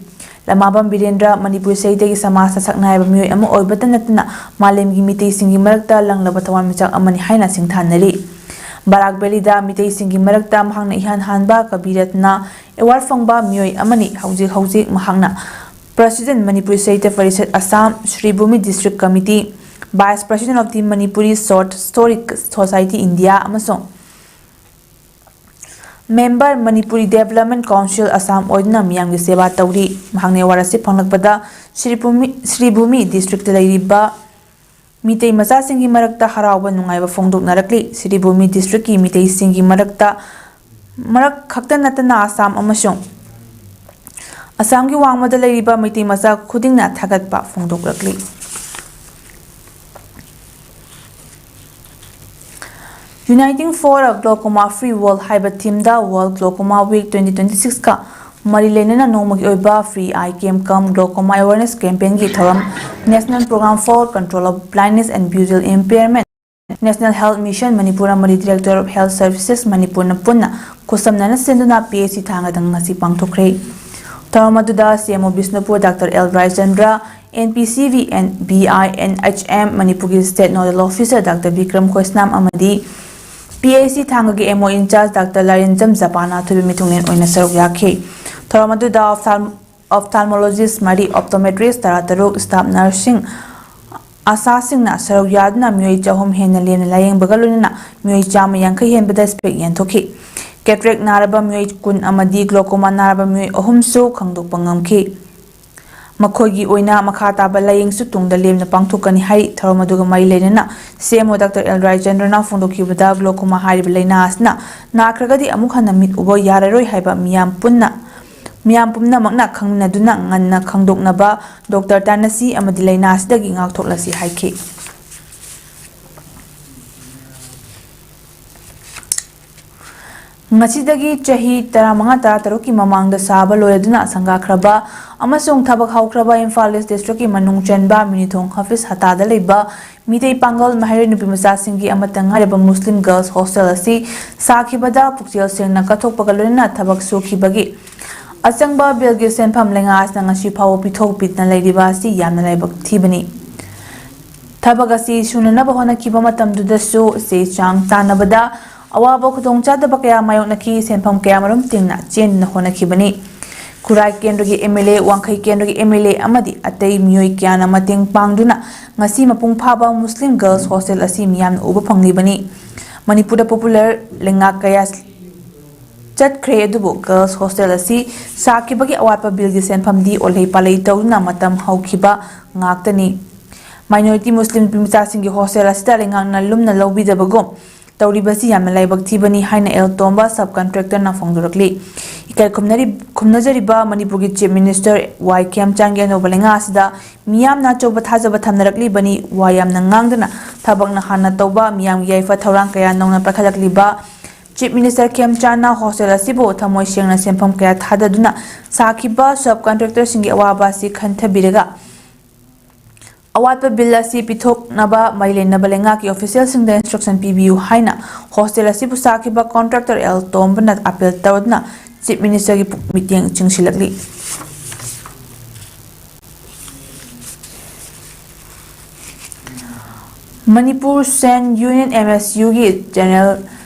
ꯂꯃꯥꯕꯝ ꯕꯤꯔꯦꯟꯗ꯭ꯔ ꯃꯅꯤꯄꯨꯔ ꯁꯥꯍꯤꯇ꯭ꯌꯒꯤ ꯁꯃꯥꯖꯇ ꯁꯛꯅꯥꯏꯕ ꯃꯤꯑꯣꯏ ꯑꯃ ꯑꯣꯏꯕꯇ ꯅꯠꯇꯅ ꯃꯥꯂꯦꯝꯒꯤ ꯃꯤꯇꯩꯁꯤꯡꯒꯤ ꯃꯔꯛꯇ ꯂꯪꯂꯕ ꯊꯋꯥꯟꯃꯤꯆꯥꯛ ꯑꯃꯅꯤ ꯍꯥꯏꯅ ꯁꯤꯡꯊꯥꯅꯔꯤ꯫ ꯕꯔꯥꯛ ꯚꯦꯂꯤꯗ ꯃꯤꯇꯩꯁꯤꯡꯒꯤ ꯃꯔꯛꯇ ꯃꯍꯥꯛꯅ ꯏꯍꯥꯟ ꯍꯥꯟꯕ ꯀꯕꯤ ꯔꯠꯅ award ꯐꯪꯕ ꯃꯤꯑꯣꯏ ꯑꯃꯅꯤ꯫ ꯍꯧꯖꯤꯛ ꯍꯧꯖꯤꯛ ꯃꯍꯥꯛꯅ President Manipuri Sahitya Parishad Assam, Shribhumi District Committee, Vice President of the Manipuri Short Story Society India ꯑꯃꯁꯨꯡ Member Manipuri Development Council Assam ꯑꯣꯏꯗꯨꯅ ꯃꯤꯌꯥꯝꯒꯤ ꯁꯦꯕꯥ ꯇꯧꯔꯤ꯫ ꯃꯍꯥꯛꯅ award ꯑꯁꯤ ꯐꯪꯂꯛꯄꯗ ꯁ꯭ꯔꯤꯚꯨꯃꯤ, ꯁ꯭ꯔꯤꯚꯨꯃꯤ districtꯇ ꯂꯩꯔꯤꯕ ꯃꯤꯇꯩ ꯃꯆꯥꯁꯤꯡꯒꯤ ꯃꯔꯛꯇ ꯍꯔꯥꯎꯕ ꯅꯨꯡꯉꯥꯏꯕ ꯐꯣꯡꯗꯣꯛꯅꯔꯛꯂꯤ꯫ ꯁ꯭ꯔꯤꯚꯨꯃꯤ districtꯀꯤ ꯃꯤꯇꯩꯁꯤꯡꯒꯤ ꯃꯔꯛꯇ, ꯃꯔꯛ ꯈꯛꯇ ꯅꯠꯇꯅ ꯑꯁꯥꯝ ꯑꯃꯁꯨꯡ ꯑꯁꯥꯝꯒꯤ ꯋꯥꯡꯃꯗ ꯂꯩꯔꯤꯕ ꯃꯩꯇꯩ ꯃꯆꯥ ꯈꯨꯗꯤꯡꯅ ꯊꯥꯒꯠꯄ ꯐꯣꯡꯗꯣꯛꯂꯛꯂꯤ꯫ Uniting for a Glaucoma Free World ꯍꯥꯏꯕ themeꯗ World Glaucoma Week twenty twenty sixꯀ ꯃꯔꯤ ꯂꯩꯅꯅ ꯅꯣꯡꯃꯒꯤ ꯑꯣꯏꯕ Free Eye Camp cum Glaucoma Awareness Campaignꯒꯤ ꯊꯧꯔꯝ National Program for Control of Blindness and Visual Impairment, National Health Mission Manipur ꯑꯃꯗꯤ Director of Health Services ꯃꯅꯤꯄꯨꯔꯅ ꯄꯨꯟꯅ ꯈꯨꯠꯁꯝꯅꯅ ꯁꯤꯟꯗꯨꯅ P H C ꯊꯥꯡꯒꯗ ꯉꯁꯤ ꯄꯥꯡꯊꯣꯛꯈ꯭ꯔꯦ꯫ ꯊꯧꯔꯝ ꯑꯗꯨꯗ C M O Bishnupur doctor L Raichandra, N P C V and B I N H M ꯃꯅꯤꯄꯨꯔꯒꯤ State Nodal Officer doctor Bikram Khoisnam ꯑꯃꯗꯤ P H C ꯊꯥꯡꯒꯒꯤ M O in charge doctor Lairenjam ꯖꯄꯥꯟꯅ ꯑꯊꯣꯏꯕ ꯃꯤꯊꯨꯡꯂꯦꯟ ꯑꯣꯏꯅ ꯁꯔꯨꯛ ꯌꯥꯈꯤ꯫ ꯊꯧꯔꯝ ꯑꯗꯨꯗ ophthalm-, ophthalmologist ꯃꯔꯤ, optometrist ꯇꯔꯥꯇꯔꯨꯛ, staff nurseꯁꯤꯡ, ꯑꯁꯥꯁꯤꯡꯅ ꯁꯔꯨꯛ ꯌꯥꯗꯨꯅ ꯃꯤꯑꯣꯏ ꯆꯍꯨꯝ ꯍꯦꯟꯅ ꯂꯦꯝꯅ ꯂꯥꯌꯦꯡꯕꯒ ꯂꯣꯏꯅꯅ ꯃꯤꯑꯣꯏ ꯆꯥꯝꯃ ꯌꯥꯡꯈꯩ ꯍꯦꯟꯕꯗ spec ꯌꯦꯟꯊꯣꯛꯈꯤ꯫ Cataract ꯅꯥꯔꯕ ꯃꯤꯑꯣꯏ ꯀꯨꯟ ꯑꯃꯗꯤ glaucoma ꯅꯥꯔꯕ ꯃꯤꯑꯣꯏ ꯑꯍꯨꯝꯁꯨ ꯈꯪꯗꯣꯛꯄ ꯉꯝꯈꯤ꯫ ꯃꯈꯣꯏꯒꯤ ꯑꯣꯏꯅ ꯃꯈꯥ ꯇꯥꯕ ꯂꯥꯌꯦꯡꯁꯨ ꯇꯨꯡꯗ ꯂꯦꯝꯅ ꯄꯥꯡꯊꯣꯛꯀꯅꯤ ꯍꯥꯏ꯫ ꯊꯧꯔꯝ ꯑꯗꯨꯒ ꯃꯔꯤ ꯂꯩꯅꯅ C M O doctor L ꯔꯥꯏꯆꯟꯗ꯭ꯔꯅ ꯐꯣꯡꯗꯣꯛꯈꯤꯕꯗ glaucoma ꯍꯥꯏꯔꯤꯕ ꯂꯥꯏꯅꯥ ꯑꯁꯤꯅ ꯅꯥꯈ꯭ꯔꯒꯗꯤ ꯑꯃꯨꯛ ꯍꯟꯅ ꯃꯤꯠ ꯎꯕ ꯌꯥꯔꯔꯣꯏ ꯍꯥꯏꯕ ꯃꯤꯌꯥꯝ ꯄꯨꯟꯅ, ꯃꯤꯌꯥꯝ ꯄꯨꯝꯅꯃꯛꯅ ꯈꯪꯃꯤꯟꯅꯗꯨꯅ ꯉꯟꯅ ꯈꯪꯗꯣꯛꯅꯕ ꯗꯣꯛꯇꯔ ꯇꯥꯟꯅꯁꯤ ꯑꯃꯗꯤ ꯂꯥꯏꯅꯥ ꯑꯁꯤꯗꯒꯤ ꯉꯥꯛꯊꯣꯛꯂꯁꯤ ꯍꯥꯏꯈꯤ꯫ ꯉꯁꯤꯗꯒꯤ ꯆꯍꯤ ꯇꯔꯥꯃꯉꯥ ꯇꯔꯥꯇꯔꯨꯛꯀꯤ ꯃꯃꯥꯡꯗ ꯁꯥꯕ ꯂꯣꯏꯔꯗꯨꯅ ꯁꯪꯒꯥꯈ꯭ꯔꯕ ꯑꯃꯁꯨꯡ ꯊꯕꯛ ꯍꯧꯈ꯭ꯔꯕ ꯏꯝꯐꯥꯜ ꯏꯁ ꯗꯤꯁꯇ꯭ꯔꯤꯛꯀꯤ ꯃꯅꯨꯡ ꯆꯟꯕ ꯃꯤꯅꯤꯊꯣꯡ ꯍꯥꯐꯤꯁ ꯍꯇꯥꯗ ꯂꯩꯕ ꯃꯤꯇꯩ ꯄꯥꯡꯒꯜ ꯃꯍꯩꯔꯣꯏ ꯅꯨꯄꯤ ꯃꯆꯥꯁꯤꯡꯒꯤ ꯑꯃꯠꯇ ꯉꯥꯏꯔꯕ ꯃꯨꯁꯂꯤꯝ ꯒꯔꯜꯁ ꯍꯣꯁꯇꯦꯜ ꯑꯁꯤ ꯁꯥꯈꯤꯕꯗ ꯄꯨꯛꯆꯦꯜ ꯁꯦꯡꯅ ꯀꯠꯊꯣꯛꯄꯒ ꯂꯣꯏꯅꯅ ꯊꯕꯛ ꯁꯨꯈꯤꯕꯒꯤ ꯑꯆꯪꯕ ꯕꯤꯜꯒꯤ ꯁꯦꯟꯐꯝ ꯂꯩꯉꯥꯛ ꯑꯁꯤꯅ ꯉꯁꯤ ꯐꯥꯎꯕ ꯄꯤꯊꯣꯛ ꯄꯤꯗꯅ ꯂꯩꯔꯤꯕ ꯑꯁꯤ ꯌꯥꯝꯅ ꯂꯥꯏꯕꯛ ꯊꯤꯕꯅꯤ꯫ ꯊꯕꯛ ꯑꯁꯤ ꯁꯨꯅꯅꯕ ꯍꯣꯠꯅꯈꯤꯕ ꯃꯇꯝꯗꯨꯗꯁꯨ ꯆꯦ ꯆꯥꯡ ꯇꯥꯟꯅꯕꯗ ꯑꯋꯥꯕ ꯈꯨꯗꯣꯡꯆꯥꯗꯕ ꯀꯌꯥ ꯃꯥꯌꯣꯛꯅꯈꯤ, ꯁꯦꯟꯐꯝ ꯀꯌꯥꯃꯔꯨꯝ ꯇꯤꯡꯅ ꯆꯦꯟꯗꯨꯅ ꯍꯣꯠꯅꯈꯤꯕꯅꯤ꯫ ꯈꯨꯔꯥꯏ ꯀꯦꯟꯗ꯭ꯔꯒꯤ M L A, ꯋꯥꯡꯈꯩ ꯀꯦꯟꯗ꯭ꯔꯒꯤ M L A ꯑꯃꯗꯤ ꯑꯇꯩ ꯃꯤꯑꯣꯏ ꯀꯌꯥꯅ ꯃꯇꯦꯡ ꯄꯥꯡꯗꯨꯅ ꯉꯁꯤ ꯃꯄꯨꯡ ꯐꯥꯕ ꯃꯨꯁꯂꯤꯝ ꯒꯔꯜꯁ ꯍꯣꯁꯇꯦꯜ ꯑꯁꯤ ꯃꯤꯌꯥꯝꯅ ꯎꯕ ꯐꯪꯂꯤꯕꯅꯤ꯫ ꯃꯅꯤꯄꯨꯔꯗ ꯄꯣꯄꯨꯂꯔ ꯂꯩꯉꯥꯛ ꯀꯌꯥ ꯆꯠꯈ꯭ꯔꯦ, ꯑꯗꯨꯕꯨ ꯒꯔꯜꯁ ꯍꯣꯁꯇꯦꯜ ꯑꯁꯤ ꯁꯥꯈꯤꯕꯒꯤ ꯑꯋꯥꯠꯄ ꯕꯤꯜꯒꯤ ꯁꯦꯟꯐꯝꯗꯤ ꯑꯣꯜꯍꯩ ꯄꯥꯜꯍꯩ ꯇꯧꯗꯨꯅ ꯃꯇꯝ ꯍꯧꯈꯤꯕ ꯉꯥꯛꯇꯅꯤ꯫ ꯃꯥꯏꯅꯣꯔꯤꯇꯤ ꯃꯨꯁꯂꯤꯝ ꯅꯨꯄꯤꯃꯆꯥꯁꯤꯡꯒꯤ ꯍꯣꯁꯇꯦꯜ ꯑꯁꯤꯗ ꯂꯩꯉꯥꯛꯅ ꯂꯨꯝꯅ ꯂꯧꯕꯤꯗꯕꯒꯨꯝ ꯇꯧꯔꯤꯕꯁꯤ ꯌꯥꯝꯅ ꯂꯥꯏꯕꯛ ꯊꯤꯕꯅꯤ ꯍꯥꯏꯅ ꯑꯦꯜ ꯇꯣꯝꯕ ꯁꯕ ꯀꯟꯇ꯭ꯔꯦꯛꯇꯔꯅ ꯐꯣꯡꯗꯣꯔꯛꯂꯤ꯫ ꯏꯀꯥꯏ ꯈꯨꯝꯅꯔꯤ-, ꯈꯨꯝꯅꯖꯔꯤꯕ ꯃꯅꯤꯄꯨꯔꯒꯤ ꯆꯤꯐ ꯃꯤꯅꯤꯁꯇꯔ ꯋꯥꯏ ꯈꯦꯝꯆꯥꯟꯒꯤ ꯑꯅꯧꯕ ꯂꯩꯉꯥꯛ ꯑꯁꯤꯗ ꯃꯤꯌꯥꯝꯅ ꯑꯆꯧꯕ ꯊꯥꯖꯕ ꯊꯝꯅꯔꯛꯂꯤꯕꯅꯤ꯫ ꯋꯥ ꯌꯥꯝꯅ ꯉꯥꯡꯗꯅ ꯊꯕꯛꯅ ꯍꯥꯟꯅ ꯇꯧꯕ, ꯃꯤꯌꯥꯝꯒꯤ ꯌꯥꯏꯐ ꯊꯧꯔꯥꯡ ꯀꯌꯥ ꯅꯧꯅ ꯄꯥꯏꯈꯠꯂꯛꯂꯤꯕ Chief Minister ꯈꯦꯝꯆꯥꯟꯅ ꯍꯣꯁꯇꯦꯜ ꯑꯁꯤꯕꯨ ꯊꯃꯣꯏ ꯁꯦꯡꯅ ꯁꯦꯟꯐꯝ ꯀꯌꯥ ꯊꯥꯗꯗꯨꯅ ꯁꯥꯈꯤꯕ ꯁꯕ ꯀꯟꯇ꯭ꯔꯦꯛꯇꯔꯁꯤꯡꯒꯤ ꯑꯋꯥꯕ ꯑꯁꯤ ꯈꯟꯊꯕꯤꯔꯒ ꯑꯋꯥꯠꯄ ꯕꯤꯜ ꯑꯁꯤ ꯄꯤꯊꯣꯛꯅꯕ ꯃꯔꯤ ꯂꯩꯅꯕ ꯂꯩꯉꯥꯛꯀꯤ ꯑꯣꯐꯤꯁꯤꯌꯦꯜꯁꯤꯡꯗ ꯏꯟꯁꯇ꯭ꯔꯛꯁꯟ ꯄꯤꯕꯤꯌꯨ ꯍꯥꯏꯅ ꯍꯣꯁꯇꯦꯜ ꯑꯁꯤꯕꯨ ꯁꯥꯈꯤꯕ ꯀꯟꯇ꯭ꯔꯦꯛꯇꯔ ꯑꯦꯜ ꯇꯣꯝꯕꯅ ꯑꯥꯄꯤꯜ ꯇꯧꯗꯨꯅ ꯆꯤꯐ ꯃꯤꯅꯤꯁꯇꯔꯒꯤ ꯄꯨꯛ-, ꯃꯤꯠꯌꯦꯡ ꯆꯤꯡꯁꯤꯜꯂꯛꯂꯤ꯫ ꯃꯅꯤꯄꯨꯔ ꯁꯦꯟ ꯌꯨꯅꯤꯌꯟ, ꯑꯦꯝ ꯑꯦꯁ ꯌꯨꯒꯤ ꯖꯦꯅꯔꯦꯜ,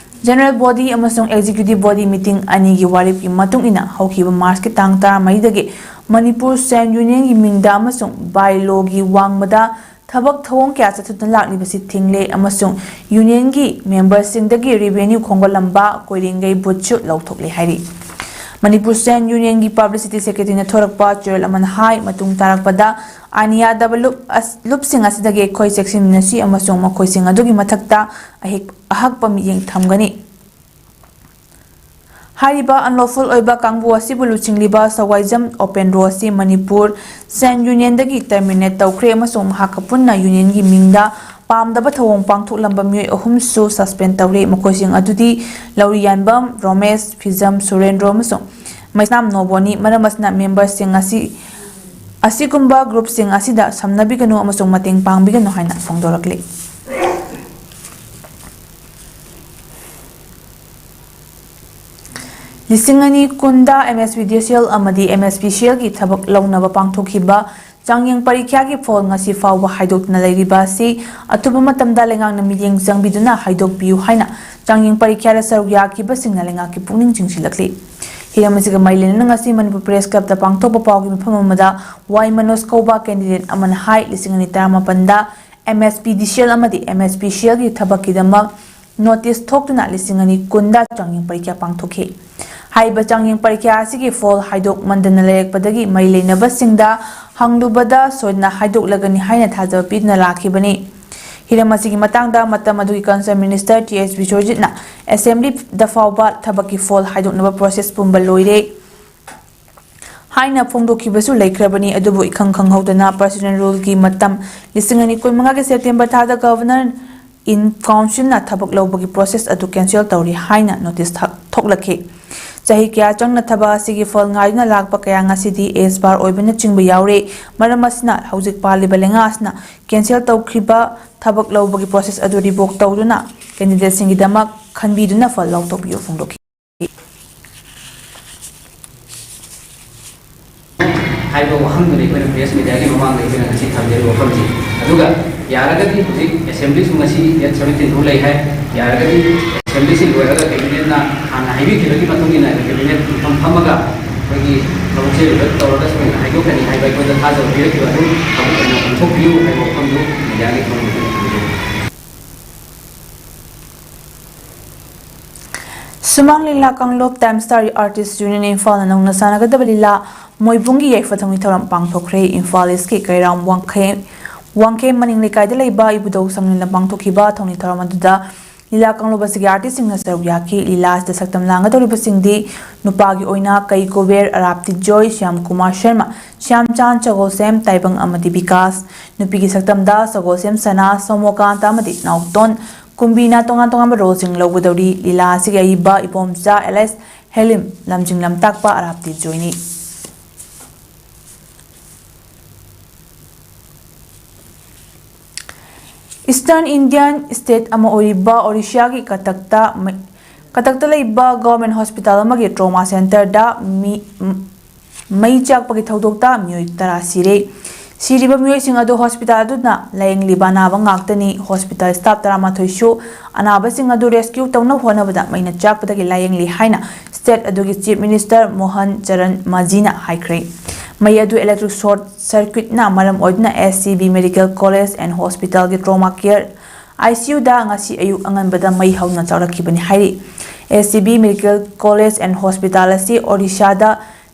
ꯖꯦꯅꯔꯦꯜ ꯕꯣꯗꯤ ꯑꯃꯁꯨꯡ ꯑꯦꯛꯖꯤꯀ꯭ꯌꯨꯇꯤꯚ ꯕꯣꯗꯤ ꯃꯤꯇꯤꯡ ꯑꯅꯤꯒꯤ ꯋꯥꯔꯦꯞꯀꯤ ꯃꯇꯨꯡ ꯏꯟꯅ ꯍꯧꯈꯤꯕ ꯃꯥꯔꯆꯀꯤ ꯇꯥꯡ ꯇꯔꯥꯃꯔꯤꯗꯒꯤ ꯃꯅꯤꯄꯨꯔ ꯁꯦꯟ ꯌꯨꯅꯤꯌꯟꯒꯤ ꯃꯤꯡꯗ ꯑꯃꯁꯨꯡ ꯕꯥꯏꯂꯣꯒꯤ ꯋꯥꯡꯃꯗ ꯊꯕꯛ ꯊꯧꯑꯣꯡ ꯀꯌꯥ ꯆꯠꯊꯗꯨꯅ ꯂꯥꯛꯂꯤꯕꯁꯤ ꯊꯤꯡꯂꯦ ꯑꯃꯁꯨꯡ ꯌꯨꯅꯤꯌꯟꯒꯤ ꯃꯦꯝꯕꯔꯁꯤꯡꯗꯒꯤ ꯔꯤꯚꯦꯅ꯭ꯌꯨ ꯈꯣꯝꯒꯠꯂꯝꯕ ꯀꯣꯏꯔꯦꯡꯒꯩ ꯕꯨꯠꯁꯨ ꯂꯧꯊꯣꯛꯂꯦ ꯍꯥꯏꯔꯤ꯫ ꯃꯅꯤꯄꯨꯔ ꯁꯦꯟ ꯌꯨꯅꯤꯌꯟꯒꯤ ꯄꯕ꯭ꯂꯤꯁꯤꯇꯤ ꯁꯦꯀ꯭ꯔꯦꯇꯔꯤꯅ ꯊꯣꯔꯛꯄ ꯆꯦꯔꯣꯜ ꯑꯃꯅ ꯍꯥꯏ, ꯃꯇꯨꯡ ꯇꯥꯔꯛꯄꯗ ꯑꯥꯏꯟ ꯌꯥꯗꯕ ꯂꯨꯞ ꯑꯁ-, ꯂꯨꯞꯁꯤꯡ ꯑꯁꯤꯗꯒꯤ ꯑꯩꯈꯣꯏ ꯆꯦꯛꯁꯤꯟꯃꯤꯟꯅꯁꯤ ꯑꯃꯁꯨꯡ ꯃꯈꯣꯏꯁꯤꯡ ꯑꯗꯨꯒꯤ ꯃꯊꯛꯇ ꯑꯍꯦꯛ-, ꯑꯍꯛꯄ ꯃꯤꯠꯌꯦꯡ ꯊꯝꯒꯅꯤ꯫ ꯍꯥꯏꯔꯤꯕ unlawful ꯑꯣꯏꯕ ꯀꯥꯡꯕꯨ ꯑꯁꯤꯕꯨ ꯂꯨꯆꯤꯡꯂꯤꯕ ꯁꯋꯥꯏꯖꯝ ꯑꯣꯄꯦꯟꯗ꯭ꯔꯣ ꯑꯁꯤ ꯃꯅꯤꯄꯨꯔ ꯁꯦꯟ ꯌꯨꯅꯤꯌꯟꯗꯒꯤ terminate ꯇꯧꯈ꯭ꯔꯦ ꯑꯃꯁꯨꯡ ꯃꯍꯥꯛꯀ ꯄꯨꯟꯅ ꯌꯨꯅꯤꯌꯟꯒꯤ ꯃꯤꯡꯗ ꯄꯥꯝꯗꯕ ꯊꯧꯑꯣꯡ ꯄꯥꯡꯊꯣꯛꯂꯝꯕ ꯃꯤꯑꯣꯏ ꯑꯍꯨꯝꯁꯨ suspend ꯇꯧꯔꯦ꯫ ꯃꯈꯣꯏꯁꯤꯡ ꯑꯗꯨꯗꯤ ꯂꯧꯔꯤꯌꯥꯟꯕꯝ ꯔꯣꯃꯦꯁ, ꯐꯤꯖꯝ ꯁꯨꯔꯦꯟꯗ꯭ꯔꯣ ꯑꯃꯁꯨꯡ ꯃꯩꯁꯅꯥꯝ ꯅꯣꯕꯣꯅꯤ꯫ ꯃꯔꯝ ꯑꯁꯤꯅ ꯃꯦꯝꯕꯔꯁꯤꯡ ꯑꯁꯤ, ꯑꯁꯤꯒꯨꯝꯕ ꯒ꯭ꯔꯨꯞꯁꯤꯡ ꯑꯁꯤꯗ ꯁꯝꯅꯕꯤꯒꯅꯨ ꯑꯃꯁꯨꯡ ꯃꯇꯦꯡ ꯄꯥꯡꯕꯤꯒꯅꯨ ꯍꯥꯏꯅ ꯐꯣꯡꯗꯣꯔꯛꯂꯤ꯫ ꯂꯤꯁꯤꯡ ꯑꯅꯤ ꯀꯨꯟꯗ MSPDCL ꯑꯃꯗꯤ MSPCLꯒꯤ ꯊꯕꯛ ꯂꯧꯅꯕ ꯄꯥꯡꯊꯣꯛꯈꯤꯕ ꯆꯥꯡꯌꯦꯡ ꯄꯔꯤꯈ꯭ꯌꯥꯒꯤ ꯐꯣꯜ ꯉꯁꯤ ꯐꯥꯎꯕ ꯍꯥꯏꯗꯣꯛꯇꯅ ꯂꯩꯔꯤꯕ ꯑꯁꯤ ꯑꯊꯨꯕ ꯃꯇꯝꯗ ꯂꯩꯉꯥꯛꯅ ꯃꯤꯠꯌꯦꯡ ꯆꯪꯕꯤꯗꯨꯅ ꯍꯥꯏꯗꯣꯛꯄꯤꯌꯨ ꯍꯥꯏꯅ ꯆꯥꯡꯌꯦꯡ ꯄꯔꯤꯈ꯭ꯌꯥꯗ ꯁꯔꯨꯛ ꯌꯥꯈꯤꯕꯁꯤꯡꯅ ꯂꯩꯉꯥꯛꯀꯤ ꯄꯨꯛꯅꯤꯡ ꯆꯤꯡꯁꯤꯜꯂꯛꯂꯤ꯫ ꯍꯤꯔꯝ ꯑꯁꯤꯒ ꯃꯔꯤ ꯂꯩꯅꯅ ꯉꯁꯤ ꯃꯅꯤꯄꯨꯔ ꯄ꯭ꯔꯦꯁ ꯀ꯭ꯂꯕꯇ ꯄꯥꯡꯊꯣꯛꯄ ꯄꯥꯎꯒꯤ ꯃꯐꯝ ꯑꯃꯗ ꯋꯥꯏ ꯃꯅꯣꯖ ꯀꯧꯕ candidate ꯑꯃꯅ ꯍꯥꯏ, ꯂꯤꯁꯤꯡ ꯑꯅꯤ ꯇꯔꯥꯃꯥꯄꯟꯗ MSPDCL ꯑꯃꯗꯤ MSPCLꯒꯤ ꯊꯕꯛꯀꯤꯗꯃꯛ ꯅꯣꯇꯤꯁ ꯊꯣꯛꯇꯨꯅ ꯂꯤꯁꯤꯡ ꯑꯅꯤ ꯀꯨꯟꯗ ꯆꯥꯡꯌꯦꯡ ꯄꯔꯤꯈ꯭ꯌꯥ ꯄꯥꯡꯊꯣꯛꯈꯤ꯫ ꯍꯥꯏꯔꯤꯕ ꯆꯥꯡꯌꯦꯡ ꯄꯔꯤꯈ꯭ꯌꯥ ꯑꯁꯤꯒꯤ ꯐꯣꯜ ꯍꯥꯏꯗꯣꯛꯃꯟꯗꯅ ꯂꯩꯔꯛꯄꯗꯒꯤ ꯃꯔꯤ ꯂꯩꯅꯕꯁꯤꯡꯗ ꯍꯪꯂꯨꯕꯗ ꯁꯣꯏꯗꯅ ꯍꯥꯏꯗꯣꯛꯂꯒꯅꯤ ꯍꯥꯏꯅ ꯊꯥꯖꯕ ꯄꯤꯗꯨꯅ ꯂꯥꯛꯈꯤꯕꯅꯤ꯫ ꯍꯤꯔꯝ ꯑꯁꯤꯒꯤ ꯃꯇꯥꯡꯗ ꯃꯇꯝ ꯑꯗꯨꯒꯤ concerned minister T H ꯕꯤꯁ꯭ꯋꯖꯤꯠꯅ assemblyꯗ ꯐꯥꯎꯕ ꯊꯕꯛꯀꯤ ꯐꯣꯜ ꯍꯥꯏꯗꯣꯛꯅꯕ process ꯄꯨꯝꯕ ꯂꯣꯏꯔꯦ ꯍꯥꯏꯅ ꯐꯣꯡꯗꯣꯛꯈꯤꯕꯁꯨ ꯂꯩꯈ꯭ꯔꯕꯅꯤ꯫ ꯑꯗꯨꯕꯨ ꯏꯈꯪ ꯈꯪꯍꯧꯗꯅ personal ruleꯒꯤ ꯃꯇꯝ ꯂꯤꯁꯤꯡ ꯑꯅꯤ ꯀꯨꯟꯃꯉꯥꯒꯤ September ꯊꯥꯗ governor ꯏꯟ ꯀꯥꯎꯟꯁꯤꯜꯅ ꯊꯕꯛ ꯂꯧꯕꯒꯤ ꯄ꯭ꯔꯣꯁꯦꯁ ꯑꯗꯨ ꯀꯦꯟꯁꯦꯜ ꯇꯧꯔꯤ ꯍꯥꯏꯅ ꯅꯣꯇꯤꯁ ꯊ-, ꯊꯣꯛꯂꯛꯈꯤ꯫ ꯆꯍꯤ ꯀꯌꯥ ꯆꯪꯅ ꯊꯕꯛ ꯑꯁꯤꯒꯤ ꯐꯜ ꯉꯥꯏꯗꯨꯅ ꯂꯥꯛꯄ ꯀꯌꯥ ꯉꯁꯤꯗꯤ ꯑꯦꯛꯁꯄꯥꯌꯔ ꯑꯣꯏꯕꯅꯆꯤꯡꯕ ꯌꯥꯎꯔꯦ꯫ ꯃꯔꯝ ꯑꯁꯤꯅ ꯍꯧꯖꯤꯛ ꯄꯥꯜꯂꯤꯕ ꯂꯩꯉꯥꯛ ꯑꯁꯤꯅ ꯀꯦꯟꯁꯦꯜ ꯇꯧꯈꯤꯕ ꯊꯕꯛ ꯂꯧꯕꯒꯤ ꯄ꯭ꯔꯣꯁꯦꯁ ꯑꯗꯨ ꯔꯤꯚꯣꯛ ꯇꯧꯗꯨꯅ ꯀꯦꯟꯗꯤꯗꯦꯠꯁꯤꯡꯒꯤꯗꯃꯛ ꯈꯟꯕꯤꯗꯨꯅ ꯐꯜ ꯂꯧꯊꯣꯛꯄꯤꯌꯨ ꯐꯣꯡꯗꯣꯛꯈꯤ꯫ ꯍꯥꯏꯕ ꯋꯥꯍꯪꯗꯨꯅꯤ ꯑꯩꯈꯣꯏꯅ ꯄ꯭ꯔꯦꯁ ꯃꯤꯗꯤꯌꯥꯒꯤ ꯃꯃꯥꯡꯗ ꯑꯩꯈꯣꯏꯅ ꯉꯁꯤ ꯊꯝꯖꯔꯤꯕ ꯋꯥꯐꯝꯁꯤ꯫ ꯑꯗꯨꯒ ꯌꯥꯔꯒꯗꯤ ꯍꯧꯖꯤꯛ ꯑꯦꯁꯦꯝꯕ꯭ꯂꯤꯁꯨ ꯉꯁꯤ ꯗꯦꯠ ꯁꯕꯦꯟꯇꯤꯟ ꯐꯥꯎ ꯂꯩ ꯍꯥꯏ꯫ ꯌꯥꯔꯒꯗꯤ ꯑꯦꯁꯦꯝꯕ꯭ꯂꯤꯁꯤ ꯂꯣꯏꯔꯒ ꯀꯦꯕꯤꯅꯦꯠꯅ ꯍꯥꯟꯅ ꯍꯥꯏꯕꯤꯈꯤꯕꯒꯤ ꯃꯇꯨꯡ ꯏꯟꯅ ꯀꯦꯕꯤꯅꯦꯠ ꯃꯤꯐꯝ ꯐꯝꯃꯒ ꯑꯩꯈꯣꯏꯒꯤ ꯊꯕꯛꯁꯦ ꯔꯤꯚꯥꯏꯚ ꯇꯧꯔꯒ ꯁꯣꯏꯗꯅ ꯍꯥꯏꯗꯣꯛꯀꯅꯤ ꯍꯥꯏꯕ ꯑꯩꯈꯣꯏꯗ ꯊꯥꯖꯕ ꯄꯤꯔꯛꯈꯤꯕ ꯑꯗꯨ ꯊꯕꯛ ꯑꯣꯏꯅ ꯑꯣꯟꯊꯣꯛꯄꯤꯌꯨ ꯍꯥꯏꯕ ꯋꯥꯐꯝꯗꯨ ꯃꯤꯗꯤꯌꯥꯒꯤ ꯊꯣꯡ ꯊꯝꯖꯔꯤ꯫ ꯁꯨꯃꯥꯡ ꯂꯤꯂꯥ ꯀꯥꯡꯂꯨꯞ ꯇꯥꯏꯝ ꯁ꯭ꯇꯥꯔ ꯑꯥꯔꯇꯤꯁ ꯌꯨꯅꯤꯌꯟ ꯏꯝꯐꯥꯜꯅ ꯅꯧꯅ ꯁꯥꯟꯅꯒꯗꯕ ꯂꯤꯂꯥ ꯃꯣꯏꯕꯨꯡꯒꯤ ꯌꯥꯏꯐ ꯊꯧꯅꯤ ꯊꯧꯔꯝ ꯄꯥꯡꯊꯣꯛꯈ꯭ꯔꯦ꯫ ꯏꯝꯐꯥꯜ ꯏꯁꯀꯤ ꯀꯩꯔꯥꯝ ꯋꯥꯡꯈꯩ, ꯋꯥꯡꯈꯩ ꯃꯅꯤꯡ ꯂꯩꯀꯥꯏꯗ ꯂꯩꯕ ꯏꯕꯨꯙꯧ ꯁꯪꯂꯦꯟꯗ ꯄꯥꯡꯊꯣꯛꯈꯤꯕ ꯊꯧꯅꯤ ꯊꯧꯔꯝ ꯑꯗꯨꯗ ꯂꯤꯂꯥ ꯀꯥꯡꯂꯨꯞ ꯑꯁꯤꯒꯤ ꯑꯥꯔꯇꯤꯁꯁꯤꯡꯅ ꯁꯔꯨꯛ ꯌꯥꯈꯤ꯫ ꯂꯤꯂꯥ ꯑꯁꯤꯗ ꯁꯛꯇꯝ ꯂꯥꯡꯒꯗꯧꯔꯤꯕꯁꯤꯡꯗꯤ ꯅꯨꯄꯥꯒꯤ ꯑꯣꯏꯅ ꯀꯩ ꯀꯨꯕꯦꯔ, ꯑꯔꯥꯞꯇꯤ ꯖꯣꯏ, ꯁ꯭ꯌꯥꯝ ꯀꯨꯃꯥꯔ ꯁꯔꯃ, ꯁ꯭ꯌꯥꯝꯆꯥꯟ, ꯁꯒꯣꯜꯁꯦꯝ, ꯇꯥꯏꯕꯪ ꯑꯃꯗꯤ ꯕꯤꯀꯥꯁ꯫ ꯅꯨꯄꯤꯒꯤ ꯁꯛꯇꯝꯗ ꯁꯒꯣꯜꯁꯦꯝ ꯁꯅꯥ, ꯁꯣꯃꯣꯀꯥꯟꯇ ꯑꯃꯗꯤ ꯅꯥꯎꯇꯣꯟ꯫ ꯀꯨꯝꯕꯤꯅ ꯇꯣꯉꯥꯟ ꯇꯣꯉꯥꯟꯕ ꯔꯣꯜꯁꯤꯡ ꯂꯧꯒꯗꯧꯔꯤ꯫ ꯂꯤꯂꯥ ꯑꯁꯤꯒꯤ ꯑꯏꯕ ꯏꯕꯣꯝꯆꯥ ꯑꯦꯂꯥꯏꯁ ꯍꯦꯂꯤꯝ, ꯂꯝꯖꯤꯡ ꯂꯝꯇꯥꯛꯄ ꯑꯔꯥꯞꯇꯤ ꯖꯣꯏꯅꯤ꯫ ꯏꯁꯇꯔꯟ ꯏꯟꯗꯤꯌꯥꯟ ꯁ꯭ꯇꯦꯠ ꯑꯃ ꯑꯣꯏꯔꯤꯕ ꯑꯣꯔꯤꯁꯥꯒꯤ ꯀꯇꯛꯇ ꯃꯩ-, ꯀꯇꯛꯇ ꯂꯩꯕ ꯒꯚꯔꯟꯃꯦꯟꯠ ꯍꯣꯁꯄꯤꯇꯥꯜ ꯑꯃꯒꯤ ꯇ꯭ꯔꯣꯃꯥ ꯁꯦꯟꯇꯔꯗ ꯃꯤ, ꯃꯩ ꯆꯥꯛꯄꯒꯤ ꯊꯧꯗꯣꯛꯇ ꯃꯤꯑꯣꯏ ꯇꯔꯥ ꯁꯤꯔꯦ꯫ ꯁꯤꯔꯤꯕ ꯃꯤꯑꯣꯏꯁꯤꯡ ꯑꯗꯨ ꯍꯣꯁꯄꯤꯇꯥꯜ ꯑꯗꯨꯅ ꯂꯥꯌꯦꯡꯂꯤꯕ ꯑꯅꯥꯕ ꯉꯥꯛꯇꯅꯤ꯫ ꯍꯣꯁꯄꯤꯇꯥꯜ ꯁ꯭ꯇꯥꯐ ꯇꯔꯥꯃꯥꯊꯣꯏꯁꯨ ꯑꯅꯥꯕꯁꯤꯡ ꯑꯗꯨ ꯔꯦꯁꯀ꯭ꯌꯨ ꯇꯧꯅꯕ ꯍꯣꯠꯅꯕꯗ ꯃꯩꯅ ꯆꯥꯛꯄꯗꯒꯤ ꯂꯥꯌꯦꯡꯂꯤ ꯍꯥꯏꯅ ꯁ꯭ꯇꯦꯠ ꯑꯗꯨꯒꯤ ꯆꯤꯐ ꯃꯤꯅꯤꯁꯇꯔ ꯃꯣꯍꯟ ꯆꯔꯟ ꯃꯥꯖꯤꯅ ꯍꯥꯏꯈ꯭ꯔꯦ꯫ ꯃꯩ ꯑꯗꯨ ꯏꯂꯦꯛꯇ꯭ꯔꯤꯛ ꯁꯣꯔꯠ ꯁꯔꯀ꯭ꯌꯨꯠꯅ ꯃꯔꯝ ꯑꯣꯏꯗꯨꯅ S C B medical college and ꯍꯣꯁꯄꯤꯇꯥꯜꯒꯤ ꯇ꯭ꯔꯣꯃꯥ ꯀꯦꯌꯔ, ꯑꯥꯏ ꯁꯤ ꯌꯨꯗ ꯉꯁꯤ ꯑꯌꯨꯛ ꯑꯉꯟꯕꯗ ꯃꯩ ꯍꯧꯅ ꯆꯥꯛꯂꯛꯈꯤꯕꯅꯤ ꯍꯥꯏꯔꯤ꯫ S C B medical college and hospital ꯑꯁꯤ ꯑꯣꯔꯤꯁꯥꯗ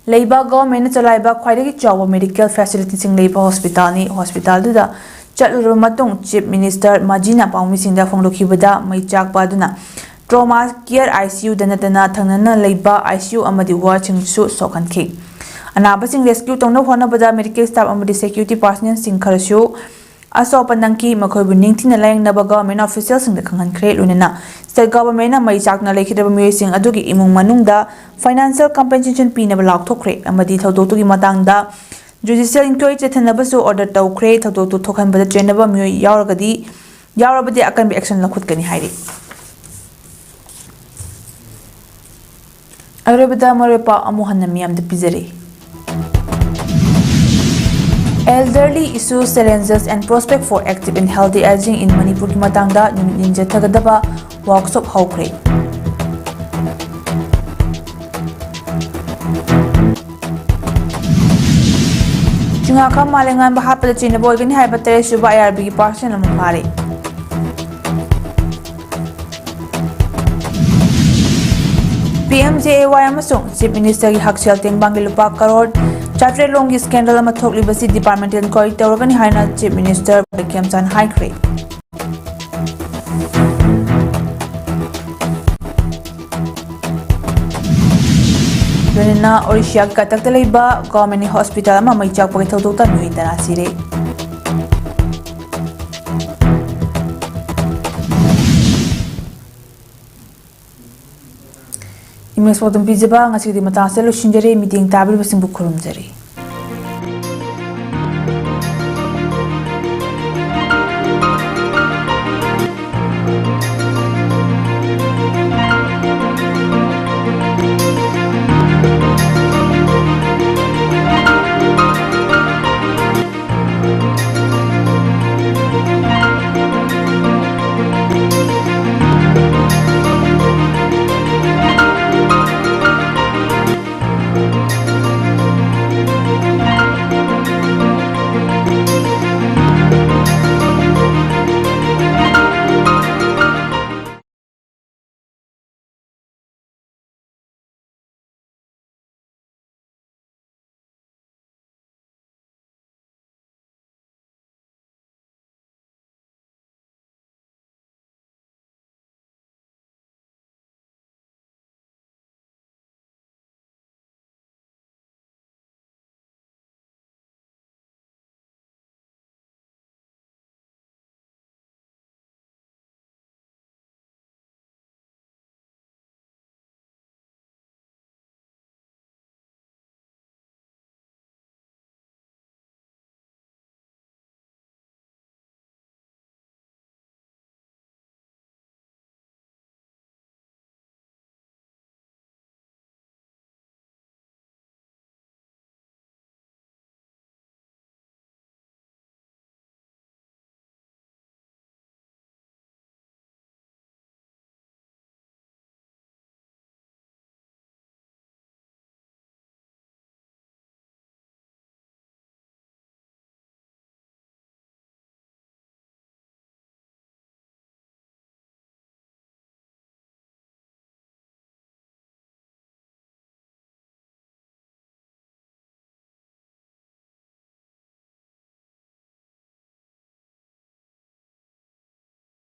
ꯂꯩꯕ ꯒꯚꯔꯟꯃꯦꯟꯠꯅ ꯆꯂꯥꯏꯕ ꯈ꯭ꯋꯥꯏꯗꯒꯤ ꯆꯥꯎꯕ ꯃꯦꯗꯤꯀꯦꯜ ꯐꯦꯁꯤꯂꯤꯇꯤꯁꯤꯡ ꯂꯩꯕ ꯍꯣꯁꯄꯤꯇꯥꯜꯅꯤ꯫ ꯍꯣꯁꯄꯤꯇꯥꯜꯗꯨꯗ ꯆꯠꯂꯨꯔꯕ ꯃꯇꯨꯡ ꯆꯤꯐ ꯃꯤꯅꯤꯁꯇꯔ ꯃꯥꯖꯤꯅ ꯄꯥꯎꯃꯤꯁꯤꯡꯗ ꯐꯣꯡꯗꯣꯛꯈꯤꯕꯗ ꯃꯩ ꯆꯥꯛꯄ ꯑꯗꯨꯅ ꯇ꯭ꯔꯣꯃꯥ ꯀꯦꯌꯔ, ꯑꯥꯏ ꯁꯤ ꯌꯨꯗ ꯅꯠꯇꯅ ꯊꯪꯅꯅ ꯂꯩꯕ ꯑꯥꯏ ꯁꯤ ꯌꯨ ꯑꯃꯗꯤ ꯋꯥꯔꯗꯁꯤꯡꯁꯨ ꯁꯣꯛꯍꯟꯈꯤ꯫ ꯑꯅꯥꯕꯁꯤꯡ ꯔꯦꯁꯀ꯭ꯌꯨ ꯇꯧꯅꯕ ꯍꯣꯠꯅꯕꯗ ꯃꯦꯗꯤꯀꯦꯜ ꯁ꯭ꯇꯥꯐ ꯑꯃꯗꯤ ꯁꯦꯀ꯭ꯌꯨꯔꯤꯇꯤ ꯄꯥꯔꯁꯣꯅꯦꯜꯁꯤꯡ ꯈꯔꯁꯨ ꯑꯁꯣꯛ ꯑꯄꯟ ꯅꯪꯈꯤ, ꯃꯈꯣꯏꯕꯨ ꯅꯤꯡꯊꯤꯅ ꯂꯥꯌꯦꯡꯅꯕ government officialꯁꯤꯡꯗ ꯈꯪꯍꯟꯈ꯭ꯔꯦ꯫ ꯂꯣꯏꯅꯅ state governmentꯅ ꯃꯩ ꯆꯥꯛꯇꯨꯅ ꯂꯩꯈꯤꯗ꯭ꯔꯕ ꯃꯤꯑꯣꯏꯁꯤꯡ ꯑꯗꯨꯒꯤ ꯏꯃꯨꯡ ꯃꯅꯨꯡꯗ financial compensation ꯄꯤꯅꯕ ꯂꯥꯎꯊꯣꯛꯈ꯭ꯔꯦ ꯑꯃꯗꯤ ꯊꯧꯗꯣꯛꯇꯨꯒꯤ ꯃꯇꯥꯡꯗ judicial inquiry ꯆꯠꯊꯅꯕꯁꯨ order ꯇꯧꯈ꯭ꯔꯦ꯫ ꯊꯧꯗꯣꯛꯇꯨ ꯊꯣꯛꯍꯟꯕꯗ ꯆꯦꯟꯅꯕ ꯃꯤꯑꯣꯏ ꯌꯥꯎꯔꯒꯗꯤ, ꯌꯥꯎꯔꯕꯗꯤ ꯑꯀꯟꯕ action ꯂꯧꯈꯠꯀꯅꯤ ꯍꯥꯏꯔꯤ꯫ ꯑꯔꯣꯏꯕꯗ ꯃꯔꯨꯑꯣꯏꯕ ꯄꯥꯎ ꯑꯃꯨꯛ ꯍꯟꯅ ꯃꯤꯌꯥꯝꯗ ꯄꯤꯖꯔꯤ꯫ Elderly issues, challenges and prospect for active and healthy aging in Manipurꯒꯤ ꯃꯇꯥꯡꯗ ꯅꯨꯃꯤꯠ ꯅꯤꯅꯤ ꯆꯠꯊꯒꯗꯕ workshop ꯍꯧꯈ꯭ꯔꯦ꯫ ꯆꯤꯡꯉꯥꯈꯝ ꯃꯥꯂꯦꯝꯉꯥꯟꯕ ꯍꯥꯠꯄꯗ ꯆꯦꯟꯅꯕ ꯑꯣꯏꯒꯅꯤ ꯍꯥꯏꯕ ꯇꯔꯦꯠ ꯁꯨꯕ IRBꯒꯤ parcel ꯑꯃ ꯐꯥꯔꯦ꯫ PMJAY ꯑꯃꯁꯨꯡ Chief Ministerꯒꯤ ꯍꯛꯁꯦꯜ ꯇꯦꯡꯕꯥꯡꯒꯤ ꯂꯨꯄꯥ ꯀꯔꯣꯔ ꯆꯥꯇ꯭ꯔꯦꯠ ꯂꯣꯝꯒꯤ scandal ꯑꯃ ꯊꯣꯛꯂꯤꯕꯁꯤ departmental inquiry ꯇꯧꯔꯒꯅꯤ ꯍꯥꯏꯅ Chief Minister ꯕꯤꯀ꯭ꯔꯝ ꯆꯥꯟ ꯍꯥꯏꯈ꯭ꯔꯦ꯫ ꯂꯣꯏꯅꯅ ꯑꯣꯔꯤꯁꯤꯌꯥꯒꯤ ꯀꯇꯛꯇ ꯂꯩꯕ government hospital ꯑꯃ ꯃꯩ ꯆꯥꯛꯄꯒꯤ ꯊꯧꯗꯣꯛꯇ ꯃꯤꯑꯣꯏ ꯇꯔꯥ ꯁꯤꯔꯦ꯫ ꯏꯃꯦꯖ ꯄꯥꯎꯗꯝ ꯄꯤꯖꯕ ꯉꯁꯤꯒꯤꯗꯤ ꯃꯇꯥꯡ ꯑꯁꯤꯗ ꯂꯣꯏꯁꯤꯟꯖꯔꯦ꯫ ꯃꯤꯠꯌꯦꯡ ꯇꯥꯕꯤꯔꯤꯕꯁꯤꯡꯕꯨ ꯈꯨꯔꯨꯝꯖꯔꯤ꯫